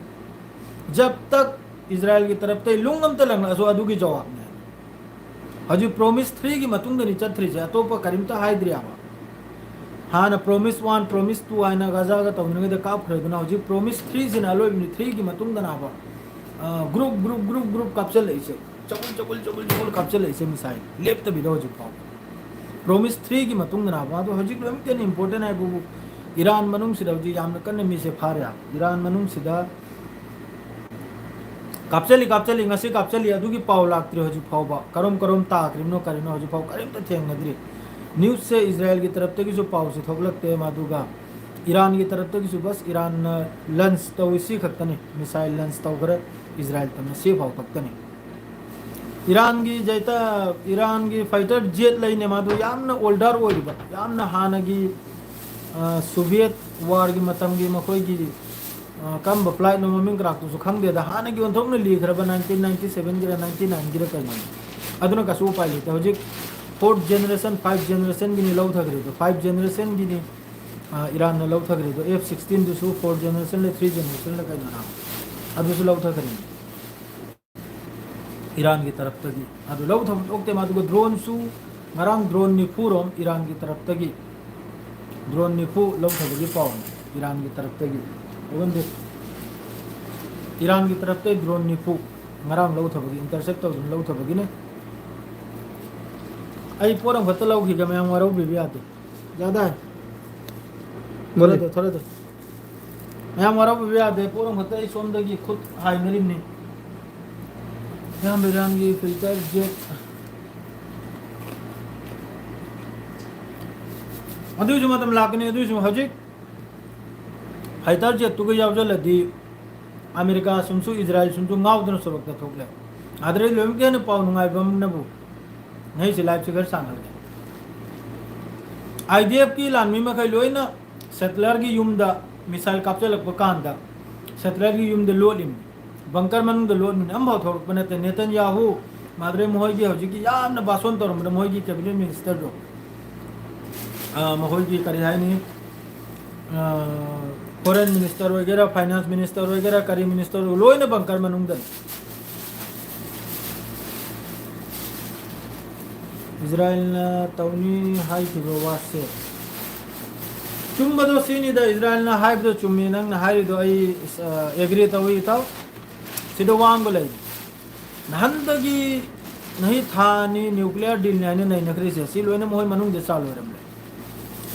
"ꯖꯕ ꯇꯛ ꯏꯖꯔꯥꯏꯜꯒꯤ ꯇꯔꯞꯇꯩ ꯂꯨꯡ ꯑꯝꯇ ꯂꯪꯂꯛꯑꯁꯨ ꯑꯗꯨꯒꯤ ꯖꯋꯥꯕꯅꯦ" ꯍꯥꯏꯅ꯫ ꯍꯧꯖꯤꯛ promise three ꯒꯤ ꯃꯇꯨꯡꯗꯅꯤ ꯆꯠꯇ꯭ꯔꯤꯁꯦ, ꯑꯇꯣꯞꯄ ꯀꯔꯤꯝꯇ ꯍꯥꯏꯗ꯭ꯔꯤꯑꯕ꯫ ꯍꯥꯟꯅ promise one, promise two ꯍꯥꯏꯅ ꯒꯖꯥꯒ ꯇꯧꯅꯔꯤꯉꯩꯗ ꯀꯥꯞꯈ꯭ꯔꯦꯗꯅ, ꯍꯧꯖꯤꯛ promise three ꯁꯤꯅ ꯑꯂꯣꯏꯕꯅꯤ꯫ Three ꯒꯤ ꯃꯇꯨꯡꯗꯅꯦꯕ, ꯑ, group, group, group, group ꯀꯥꯞꯆꯜꯂꯛꯏꯁꯦ꯫ ꯆꯒꯨꯜ, ꯆꯒꯨꯜ, ꯆꯒꯨꯜ, ꯆꯒꯨꯜ ꯀꯥꯞꯆꯜꯂꯛꯏꯁꯦ missile꯫ ꯂꯦꯞꯇꯕꯤꯗ ꯍꯧꯖꯤꯛ ꯐꯥꯎ꯫ Promise three ꯒꯤ ꯃꯇꯨꯡꯗꯅꯦꯕ꯫ ꯑꯗꯣ ꯍꯧꯖꯤꯛ ꯂꯣꯏꯅꯃꯛꯇ important ꯍꯥꯏꯕꯕꯨ ꯏꯔꯥꯟ ꯃꯅꯨꯡꯁꯤꯗ ꯍꯧꯖꯤꯛ ꯌꯥꯝꯅ ꯀꯟꯅ ꯃꯤꯁꯦ ꯐꯥꯔꯦ꯫ ꯏꯔꯥꯟ ꯃꯅꯨꯡꯁꯤꯗ ꯀꯥꯞꯆꯜꯂꯤ, ꯀꯥꯞꯆꯜꯂꯤ, ꯉꯁꯤ ꯀꯥꯞꯆꯜꯂꯤ, ꯑꯗꯨꯒꯤ ꯄꯥꯎ ꯂꯥꯛꯇ꯭ꯔꯤ ꯍꯧꯖꯤꯛ ꯐꯥꯎꯕ꯫ ꯀꯔꯝ, ꯀꯔꯝ ꯇꯥꯈ꯭ꯔꯤꯕꯅꯣ, ꯀꯔꯤꯅꯣ ꯍꯧꯖꯤꯛ ꯐꯥꯎ ꯀꯔꯤꯝꯇ ꯊꯦꯡꯅꯗ꯭ꯔꯤ꯫ News ꯁꯦ ꯏꯖꯔꯥꯏꯜꯒꯤ ꯇꯔꯞꯇꯒꯤꯁꯨ ꯄꯥꯎꯁꯦ ꯊꯣꯛꯂꯛꯇꯦ, ꯃꯗꯨꯒ ꯏꯔꯥꯟꯒꯤ ꯇꯔꯞꯇꯒꯤꯁꯨ ꯕꯁ ꯏꯔꯥꯟꯅ launch ꯇꯧꯏ, ꯁꯤ ꯈꯛꯇꯅꯤ꯫ Missile launch ꯇꯧꯈ꯭ꯔꯦ ꯏꯖꯔꯥꯏꯜ ꯇꯝꯅ, ꯁꯤ ꯐꯥꯎ ꯈꯛꯇꯅꯤ꯫ ꯏꯔꯥꯟꯒꯤ ꯖꯦꯇ, ꯏꯔꯥꯟꯒꯤ fighter jet ꯂꯩꯅꯦ, ꯃꯗꯨ ꯌꯥꯝꯅ older ꯑꯣꯏꯔꯤꯕ, ꯌꯥꯝꯅ ꯍꯥꯟꯅꯒꯤ, ꯑ, Soviet war ꯒꯤ ꯃꯇꯝꯒꯤ ꯃꯈꯣꯏꯒꯤ, ꯑ, ꯀꯔꯝꯕ flight ꯅꯣ ꯃꯃꯤꯡ ꯀꯔꯥꯛꯇꯨꯁꯨ ꯈꯪꯗꯦꯗ, ꯍꯥꯟꯅꯒꯤ ꯑꯣꯟꯊꯣꯛꯅ ꯂꯤꯈ꯭ꯔꯕ nineteen ninety seven Gir nineteen ninety Gir ꯀꯩꯅꯣ꯫ ꯑꯗꯨꯅ ꯀꯩꯁꯨ ꯎꯄꯥꯏ ꯂꯩꯇꯦ꯫ ꯍꯧꯖꯤꯛ fourth generation, five generation ꯒꯤꯅꯤ ꯂꯧꯊꯈ꯭ꯔꯤꯗꯣ, five generation ꯒꯤꯅꯤ, ꯑ, ꯏꯔꯥꯟꯅ ꯂꯧꯊꯈ꯭ꯔꯤꯗꯣ꯫ F sixteen ꯗꯨꯁꯨ fourth generation ꯂ three generation ꯂ ꯀꯩꯅꯣ, ꯑꯗꯨꯁꯨ ꯂꯧꯊꯈ꯭ꯔꯤꯅꯤ꯫ ꯏꯔꯥꯟꯒꯤ ꯇꯔꯞꯇꯒꯤ ꯑꯗꯨ ꯂꯧꯊꯕ ꯊꯣꯛꯇꯦ꯫ ꯑꯗꯨꯒ drone ꯁꯨ ꯉꯔꯥꯡ drone ꯅꯤꯐꯨ ꯔꯣꯝ ꯏꯔꯥꯟꯒꯤ ꯇꯔꯞꯇꯒꯤ, drone ꯅꯤꯐꯨ ꯂꯧꯊꯕꯒꯤ ꯄꯥꯎꯅꯤ ꯏꯔꯥꯟꯒꯤ ꯇꯔꯞꯇꯒꯤ꯫ ꯑꯣꯟꯗꯦ꯫ ꯏꯔꯥꯟꯒꯤ ꯇꯔꯞꯇꯒꯤ drone ꯅꯤꯐꯨ ꯉꯔꯥꯡ ꯂꯧꯊꯕꯒꯤ, intercept ꯇꯧꯗꯨꯅ ꯂꯧꯊꯕꯒꯤꯅꯦ꯫ ꯑꯩ ꯄꯣꯠ ꯑꯃꯈꯛꯇ ꯂꯧꯈꯤꯒꯦ, ꯃꯌꯥꯝ ꯋꯥꯔꯧꯕꯤꯕ ꯌꯥꯗꯦ꯫ ꯌꯥꯗꯥꯏ? ꯊꯣꯔꯦ ꯊꯣꯔꯦ꯫ ꯃꯌꯥꯝ ꯋꯥꯔꯧꯕꯤꯕ ꯌꯥꯗꯦ, ꯄꯣꯠ ꯑꯃꯈꯛꯇ ꯑꯩ ꯁꯣꯝꯗꯒꯤ ꯈꯨꯠ ꯍꯥꯏꯅꯔꯤꯕꯅꯤ꯫ ꯃꯌꯥꯝ ꯏꯔꯥꯟꯒꯤ fighter jet꯫ ꯑꯗꯨꯏꯁꯨ ꯃꯇꯝ ꯂꯥꯛꯀꯅꯤ, ꯑꯗꯨꯏꯁꯨ ꯍꯧꯖꯤꯛ fighter jet ꯇꯨꯒ ꯌꯥꯎꯖꯜꯂꯗꯤ ꯑꯃꯦꯔꯤꯀꯥ ꯁꯨꯝꯁꯨ ꯏꯖꯔꯥꯏꯜ ꯁꯨꯝꯁꯨ ꯉꯥꯎꯗꯅ ꯁꯣꯔꯣꯛꯇ ꯊꯣꯛꯂꯦ꯫ ꯑꯗꯨꯗꯩ ꯂꯣꯏꯅꯃꯛꯀꯤ ꯍꯦꯟꯅ ꯄꯥꯎ ꯅꯨꯡꯉꯥꯏꯕ ꯑꯃꯅꯕꯨ, ꯉꯁꯤ ꯂꯥꯏꯐꯁꯦ ꯈꯔ ꯁꯥꯡꯍꯜꯂꯒꯦ꯫ ꯑꯥꯏ ꯗꯤ ꯑꯦꯐꯀꯤ ꯂꯥꯟꯃꯤ ꯃꯈꯩ ꯂꯣꯏꯅ ꯁꯦꯇꯂꯔꯒꯤ ꯌꯨꯝꯗ ꯃꯤꯁꯥꯏꯜ ꯀꯥꯞꯆꯜꯂꯛꯄ ꯀꯥꯟꯗ ꯁꯦꯇꯂꯔꯒꯤ ꯌꯨꯝꯗ ꯂꯣꯠꯂꯤꯝꯅꯤ, ꯕꯪꯀꯔ ꯃꯅꯨꯡꯗ ꯂꯣꯠꯂꯤꯝꯅꯤ, ꯑꯝꯐꯥꯎ ꯊꯣꯛꯂꯛꯄ ꯅꯠꯇꯦ꯫ ꯅꯦꯇꯟ ꯌꯥꯍꯨ, ꯃꯥꯗ꯭ꯔꯦ ꯃꯈꯣꯏꯒꯤ ꯍꯧꯖꯤꯛꯀꯤ ꯌꯥꯝꯅ ꯚꯥꯁꯣꯟ ꯇꯧꯔꯝꯕꯗ ꯃꯈꯣꯏꯒꯤ ꯀꯦꯕꯤꯅꯦꯠ ꯃꯤꯅꯤꯁꯇꯔꯗꯣ, ꯑ, ꯃꯈꯣꯏꯒꯤ ꯀꯔꯤ ꯍꯥꯏꯅꯤ, ꯐꯣꯔꯦꯟ ꯃꯤꯅꯤꯁꯇꯔ ꯑꯣꯏꯒꯦꯔꯥ, ꯐꯥꯏꯅꯥꯟꯁ ꯃꯤꯅꯤꯁꯇꯔ ꯑꯣꯏꯒꯦꯔꯥ, ꯀꯔꯤ ꯃꯤꯅꯤꯁꯇꯔ ꯑꯣꯏꯒꯦꯔꯥ, ꯂꯣꯏꯅ ꯕꯪꯀꯔ ꯃꯅꯨꯡꯗꯅꯤ꯫ ꯏꯖꯔꯥꯏꯜꯅ ꯇꯧꯅꯤ ꯍꯥꯏꯈꯤꯕ ꯋꯥꯁꯦ ꯆꯨꯝꯕꯗꯣ ꯁꯤꯅꯤꯗ, ꯏꯖꯔꯥꯏꯜꯅ ꯍꯥꯏꯕꯗꯣ ꯆꯨꯝꯃꯤ, ꯅꯪꯅ ꯍꯥꯏꯔꯤꯗꯣ ꯑꯩ, ꯑ, ꯑꯦꯒ꯭ꯔꯤ ꯇꯧꯏ, ꯏꯇꯥꯎ꯫ ꯁꯤꯗ ꯋꯥꯡꯕ ꯂꯩ꯫ ꯅꯍꯥꯟꯗꯒꯤ ꯅꯍꯤ ꯊꯥ ꯑꯅꯤ ꯅ꯭ꯌꯨꯀ꯭ꯂꯤꯌꯔ ꯗꯤꯜꯅꯤ ꯍꯥꯏꯅ ꯅꯩꯅꯈ꯭ꯔꯤꯁꯦ, ꯁꯤ ꯂꯣꯏꯅ ꯃꯈꯣꯏ ꯃꯅꯨꯡꯗ ꯆꯥ ꯂꯣꯏꯔꯝꯂꯦ꯫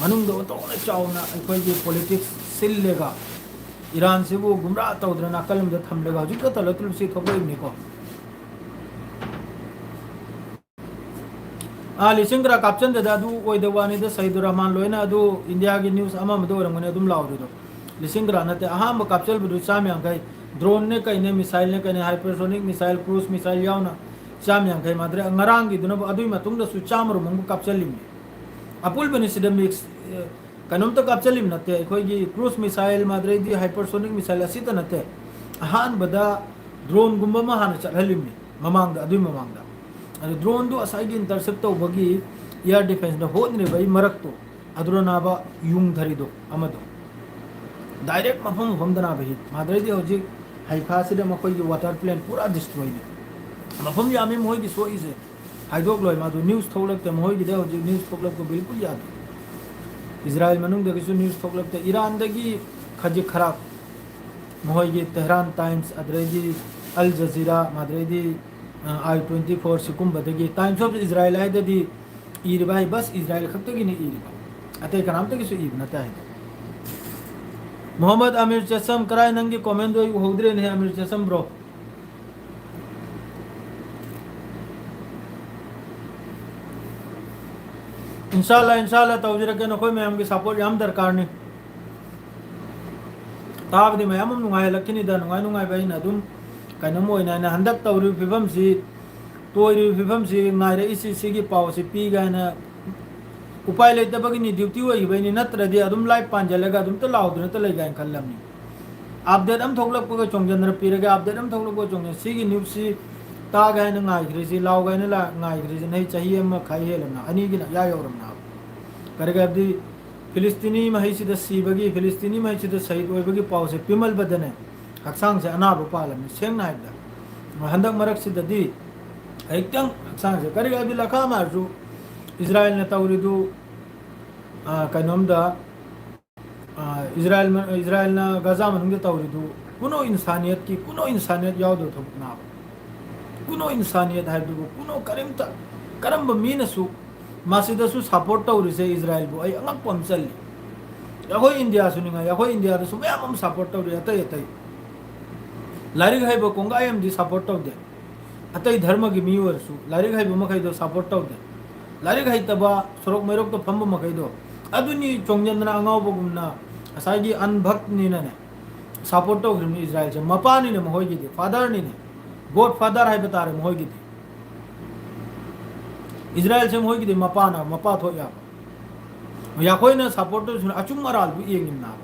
ꯃꯅꯨꯡꯗ ꯑꯣꯟꯊꯣꯛꯅ ꯆꯥꯎꯅ ꯑꯩꯈꯣꯏꯒꯤ ꯄꯣꯂꯤꯇꯤꯛꯁ ꯁꯤꯜꯂꯦꯒ, ꯏꯔꯥꯟꯁꯤꯕꯨ ꯒꯨꯝꯔꯥ ꯇꯧꯗꯅ ꯅꯥꯀꯜ ꯑꯃꯗ ꯊꯝꯂꯒ ꯍꯧꯖꯤꯛ ꯈꯛꯇ ꯂꯣꯏ ꯇꯨꯂꯨꯁꯤ ꯊꯣꯛꯂꯛꯏꯕꯅꯤꯀꯣ꯫ ꯑꯥ, ꯂꯤꯁꯤꯡ ꯈꯔ ꯀꯥꯞꯆꯟꯗꯗ ꯑꯗꯨ ꯑꯣꯏꯗꯕ ꯋꯥꯅꯤꯗ, ꯁꯍꯤꯗꯨꯔ ꯔꯍꯃꯥꯟ ꯂꯣꯏꯅ ꯑꯗꯨ ꯏꯟꯗꯤꯌꯥꯒꯤ ꯅ꯭ꯌꯨꯁ ꯑꯃ ꯑꯃꯗ ꯑꯣꯏꯔꯝꯒꯅꯤ ꯑꯗꯨꯝ ꯂꯥꯎꯔꯤꯗꯣ꯫ ꯂꯤꯁꯤꯡ ꯈꯔ ꯅꯠꯇꯦ, ꯑꯍꯥꯟꯕ ꯀꯥꯞꯆꯟꯕꯗꯨ ꯆꯥꯝ ꯌꯥꯡꯈꯩ, ꯗ꯭ꯔꯣꯟꯅꯦ ꯀꯩꯅꯦ, ꯃꯤꯁꯥꯏꯜꯅꯦ ꯀꯩꯅꯦ, ꯍꯥꯏꯄꯔꯁꯣꯅꯤꯛ ꯃꯤꯁꯥꯏꯜ, ꯀ꯭ꯔꯨꯖ ꯃꯤꯁꯥꯏꯜ ꯌꯥꯎꯅ ꯆꯥꯝ ꯌꯥꯡꯈꯩ ꯃꯥꯗ꯭ꯔꯦ꯫ ꯉꯔꯥꯡꯒꯤꯗꯨꯅꯕꯨ ꯑꯗꯨꯒꯤ ꯃꯇꯨꯡꯗꯁꯨ ꯆꯥꯝꯃꯔꯣꯝ ꯑꯃꯨꯛ ꯀꯥꯞꯆꯜꯂꯤꯝꯅꯤ꯫ ꯑꯄꯨꯟꯕꯅꯤ ꯁꯤꯗ ꯃꯤꯛꯁ, ꯑꯦ, ꯀꯩꯅꯣꯝꯇ ꯀꯥꯞꯆꯜꯂꯤꯝ ꯅꯠꯇꯦ꯫ ꯑꯩꯈꯣꯏꯒꯤ ꯀ꯭ꯔꯨꯖ ꯃꯤꯁꯥꯏꯜ ꯃꯥꯗ꯭ꯔꯦꯗꯤ ꯍꯥꯏꯄꯔꯁꯣꯅꯤꯛ ꯃꯤꯁꯥꯏꯜ ꯑꯁꯤꯇ ꯅꯠꯇꯦ, ꯑꯍꯥꯟꯕꯗ ꯗ꯭ꯔꯣꯟꯒꯨꯝꯕ ꯑꯃ ꯍꯥꯟꯅ ꯆꯠꯍꯜꯂꯤꯝꯅꯤ ꯃꯃꯥꯡꯗ, ꯑꯗꯨꯏ ꯃꯃꯥꯡꯗ꯫ ꯑꯗꯨ ꯗ꯭ꯔꯣꯟꯗꯨ ꯉꯁꯥꯏꯒꯤ ꯏꯟꯇꯔꯁꯦꯞ ꯇꯧꯕꯒꯤ ꯑꯦꯌꯔ ꯗꯤꯐꯦꯟꯁꯅ ꯍꯣꯠꯅꯔꯤꯕ ꯑꯩ ꯃꯔꯛꯇꯣ, ꯑꯗꯨꯅꯅꯥꯕ ꯌꯨꯡꯊꯔꯤꯗꯣ ꯑꯃꯗꯣ꯫ ꯗꯥꯏꯔꯦꯛ ꯃꯐꯝ ꯃꯐꯝꯗꯅꯥꯕ ꯍꯤꯠ꯫ ꯃꯥꯗ꯭ꯔꯦꯗꯤ ꯍꯧꯖꯤꯛ ꯍꯩꯐꯥꯁꯤꯗ ꯃꯈꯣꯏꯒꯤ ꯋꯥꯇꯔ ꯄ꯭ꯂꯦꯟ ꯄꯨꯔꯥ ꯗꯤꯁꯇ꯭ꯔꯣꯏꯅꯤ꯫ ꯃꯐꯝ ꯌꯥꯝꯃꯤ ꯃꯣꯏꯒꯤ ꯁꯣꯛꯏꯁꯦ꯫ ꯍꯥꯏꯗꯣꯛꯂꯣꯏ ꯃꯥꯗꯨ, ꯅ꯭ꯌꯨꯁ ꯊꯣꯛꯂꯛꯇꯦ ꯃꯈꯣꯏꯒꯤꯗ, ꯍꯧꯖꯤꯛ ꯅ꯭ꯌꯨꯁ ꯊꯣꯛꯂꯛꯄ ꯕꯤꯜꯀꯨꯜ ꯌꯥꯗꯦ꯫ ꯏꯖꯔꯥꯏꯜ ꯃꯅꯨꯡꯗꯒꯤꯁꯨ ꯅ꯭ꯌꯨꯁ ꯊꯣꯛꯂꯛꯇꯦ, ꯏꯔꯥꯟꯗꯒꯤ ꯈꯖꯤꯛ ꯈꯔ ꯃꯈꯣꯏꯒꯤ ꯇꯦꯍꯔꯥꯟ ꯇꯥꯏꯝꯁ, ꯑꯗꯨꯗꯩꯗꯤ ꯑꯜ ꯖꯖꯤꯔꯥ, ꯑꯗꯨꯗꯩꯗꯤ, ꯑ, ꯑꯥꯏ ꯇ꯭ꯋꯦꯟꯇꯤ ꯐꯣꯔ, ꯁꯤꯒꯨꯝꯕꯗꯒꯤ, ꯇꯥꯏꯝꯁ ꯑꯣꯐ ꯏꯖꯔꯥꯏꯜ ꯍꯥꯏꯗꯗꯤ ꯏꯔꯤꯕ ꯍꯥꯏ, ꯕꯁ ꯏꯖꯔꯥꯏꯜ ꯈꯛꯇꯒꯤꯅꯤ ꯏꯔꯤꯕ, ꯑꯇꯩ ꯀꯅꯥꯝꯇꯒꯤꯁꯨ ꯏꯕ ꯅꯠꯇꯦ ꯍꯥꯏꯗꯣ꯫ ꯃꯣꯍꯝꯃꯗ ꯑꯃꯤꯔ ꯆꯦꯁꯝ, ꯀꯔꯥꯏ ꯅꯪꯒꯤ ꯀꯣꯃꯦꯟꯗꯣ ꯑꯩ ꯎꯍꯧꯗ꯭ꯔꯦꯅꯦ, ꯑꯃꯤꯔ ꯆꯦꯁꯝ ꯕ꯭ꯔꯣ꯫ ꯏꯟꯁꯥꯜꯂꯥ, ꯏꯟꯁꯥꯜꯂꯥ ꯇꯧꯖꯔꯛꯀꯦ, ꯅꯈꯣꯏ ꯃꯌꯥꯝꯒꯤ ꯁꯄꯣꯔꯠ ꯌꯥꯝ ꯗꯔꯀꯥꯔꯅꯤ꯫ ꯇꯥꯕꯗꯤ ꯃꯌꯥꯝ ꯑꯃ ꯅꯨꯡꯉꯥꯏꯍꯜꯂꯛꯈꯤꯅꯤꯗ, ꯅꯨꯡꯉꯥꯏ ꯅꯨꯡꯉꯥꯏꯕ ꯑꯩꯅ ꯑꯗꯨꯝ ꯀꯩꯅꯣꯝ ꯑꯣꯏꯅ, ꯑꯩꯅ ꯍꯟꯗꯛ ꯇꯧꯔꯤꯕ ꯐꯤꯕꯝꯁꯤ, ꯇꯣꯏꯔꯤꯕ ꯐꯤꯕꯝꯁꯤ ꯉꯥꯏꯔꯛꯏꯁꯤ, ꯁꯤꯒꯤ ꯄꯥꯎꯁꯤ ꯄꯤꯒꯦ ꯍꯥꯏꯅ ꯎꯄꯥꯏ ꯂꯩꯇꯕꯒꯤꯅꯤ, ꯗ꯭ꯌꯨꯇꯤ ꯑꯣꯏꯈꯤꯕꯩꯅꯤ, ꯅꯠꯇ꯭ꯔꯗꯤ ꯑꯗꯨꯝ ꯂꯥꯏꯚ ꯄꯥꯟꯁꯤꯜꯂꯒ ꯑꯗꯨꯝꯇ ꯂꯥꯎꯗꯅꯇ ꯂꯩꯒꯦ ꯍꯥꯏꯅ ꯈꯜꯂꯝꯅꯤ꯫ ꯑꯞꯗꯦꯠ ꯑꯃ ꯊꯣꯛꯂꯛꯄꯒ ꯆꯣꯡꯁꯤꯟꯗꯅ ꯄꯤꯔꯒꯦ, ꯑꯞꯗꯦꯠ ꯑꯃ ꯊꯣꯛꯂꯛꯄꯒ ꯆꯣꯡꯁꯤꯟ, ꯁꯤꯒꯤ ꯅ꯭ꯌꯨꯁꯁꯤ ꯇꯥꯒꯦ ꯍꯥꯏꯅ ꯉꯥꯏꯈ꯭ꯔꯤꯁꯤ, ꯂꯥꯎꯒꯦ ꯍꯥꯏꯅ ꯂꯥ-, ꯉꯥꯏꯈ꯭ꯔꯤꯁꯤ ꯅꯍꯩ ꯆꯍꯤ ꯑꯃ ꯈꯥꯏ ꯍꯦꯜꯂꯝꯅ, ꯑꯅꯤꯒꯤꯅ ꯏꯌꯥ ꯌꯧꯔꯝꯅ꯫ ꯀꯔꯤꯒꯤ ꯍꯥꯏꯕꯗꯤ ꯐꯤꯂꯤꯁꯇꯤꯅꯤ ꯃꯍꯩꯁꯤꯗ ꯁꯤꯕꯒꯤ, ꯐꯤꯂꯤꯁꯇꯤꯅꯤ ꯃꯍꯩꯁꯤꯗ ꯁꯍꯤꯗ ꯑꯣꯏꯕꯒꯤ ꯄꯥꯎꯁꯦ ꯄꯤꯃꯜꯕꯗꯅꯦ, ꯍꯛꯆꯥꯡꯁꯦ ꯑꯅꯥꯕ ꯄꯥꯜꯂꯝꯅꯤ꯫ ꯁꯦꯡꯅ ꯍꯥꯏꯕꯗ, ꯍꯟꯗꯛ ꯃꯔꯛꯁꯤꯗꯗꯤ ꯈꯤꯇꯪ ꯍꯛꯆꯥꯡꯁꯦ, ꯀꯔꯤ ꯍꯥꯏꯕꯗꯤ ꯂꯈꯥ ꯑꯃꯁꯨ ꯏꯁꯔꯥꯌꯦꯜꯅ ꯇꯧꯔꯤꯗꯨ, ꯑ, ꯀꯩꯅꯣꯝꯗ, ꯑ, ꯏꯁꯔꯥꯌꯦꯜ ꯃ-, ꯏꯁꯔꯥꯌꯦꯜꯅ ꯒꯖꯥ ꯃꯅꯨꯡꯗ ꯇꯧꯔꯤꯗꯨ ꯀꯨꯅꯣ ꯏꯟꯁꯥꯅꯤꯌꯠꯀꯤ, ꯀꯨꯅꯣ ꯏꯟꯁꯥꯅꯤꯌꯠ ꯌꯥꯎꯗꯕ ꯊꯕꯛꯅꯦꯕ꯫ ꯀꯨꯅꯣ ꯏꯟꯁꯥꯅꯤꯌꯠ ꯍꯥꯏꯕꯗꯨꯕꯨ ꯀꯨꯅꯣ ꯀꯔꯤꯝꯇ, ꯀꯔꯝꯕ ꯃꯤꯅꯁꯨ ꯃꯁꯤꯗꯁꯨ ꯁꯄꯣꯔꯠ ꯇꯧꯔꯤꯁꯦ ꯏꯁꯔꯥꯌꯦꯜꯕꯨ ꯑꯩ ꯑꯉꯛꯄ ꯑꯃ ꯆꯜꯂꯤ꯫ ꯑꯩꯈꯣꯏ ꯏꯟꯗꯤꯌꯥꯁꯨ ꯅꯤꯡꯉꯥꯏ, ꯑꯩꯈꯣꯏ ꯏꯟꯗꯤꯌꯥꯗꯁꯨ ꯃꯌꯥꯝ ꯑꯃ ꯁꯄꯣꯔꯠ ꯇꯧꯔꯤ, ꯑꯇꯩ ꯑꯇꯩ꯫ ꯂꯥꯏꯔꯤꯛ ꯍꯩꯕ ꯀꯣꯡꯒꯥꯏ ꯑꯃꯗꯤ ꯁꯄꯣꯔꯠ ꯇꯧꯗꯦ꯫ ꯑꯇꯩ ꯙꯔꯃꯒꯤ ꯃꯤ ꯑꯣꯏꯔꯁꯨ ꯂꯥꯏꯔꯤꯛ ꯍꯩꯕ ꯃꯈꯩꯗꯣ ꯁꯄꯣꯔꯠ ꯇꯧꯗꯦ꯫ ꯂꯥꯏꯔꯤꯛ ꯍꯩꯇꯕ, ꯁꯣꯔꯣꯛ ꯃꯩꯔꯣꯛꯇ ꯐꯝꯕ ꯃꯈꯩꯗꯣ, ꯑꯗꯨꯅꯤ ꯆꯣꯡꯖꯟꯗꯅ ꯑꯉꯥꯎꯕꯒꯨꯝꯅ ꯉꯁꯥꯏꯒꯤ ꯑꯟꯚꯛꯅꯤꯅꯅꯦ ꯁꯄꯣꯔꯠ ꯇꯧꯈ꯭ꯔꯤꯕꯅꯤ ꯏꯁꯔꯥꯌꯦꯜꯁꯦ꯫ ꯃꯄꯥꯅꯤꯅꯦ ꯃꯈꯣꯏꯒꯤꯗꯤ, ꯐꯥꯗꯔꯅꯤꯅꯦ, ꯒꯣꯗ ꯐꯥꯗꯔ ꯍꯥꯏꯕ ꯇꯥꯔꯦ ꯃꯈꯣꯏꯒꯤꯗꯤ꯫ ꯏꯁꯔꯥꯌꯦꯜꯁꯦ ꯃꯈꯣꯏꯒꯤꯗꯤ ꯃꯄꯥꯅ, ꯃꯄꯥ ꯊꯣꯛ ꯌꯥꯕ꯫ ꯑꯩꯈꯣꯏꯅ ꯁꯄꯣꯔꯠ ꯇꯧꯔꯤꯁꯤꯅ ꯑꯆꯨꯝ ꯑꯔꯥꯜꯕꯨ ꯌꯦꯡꯉꯤꯕꯅꯦꯕ꯫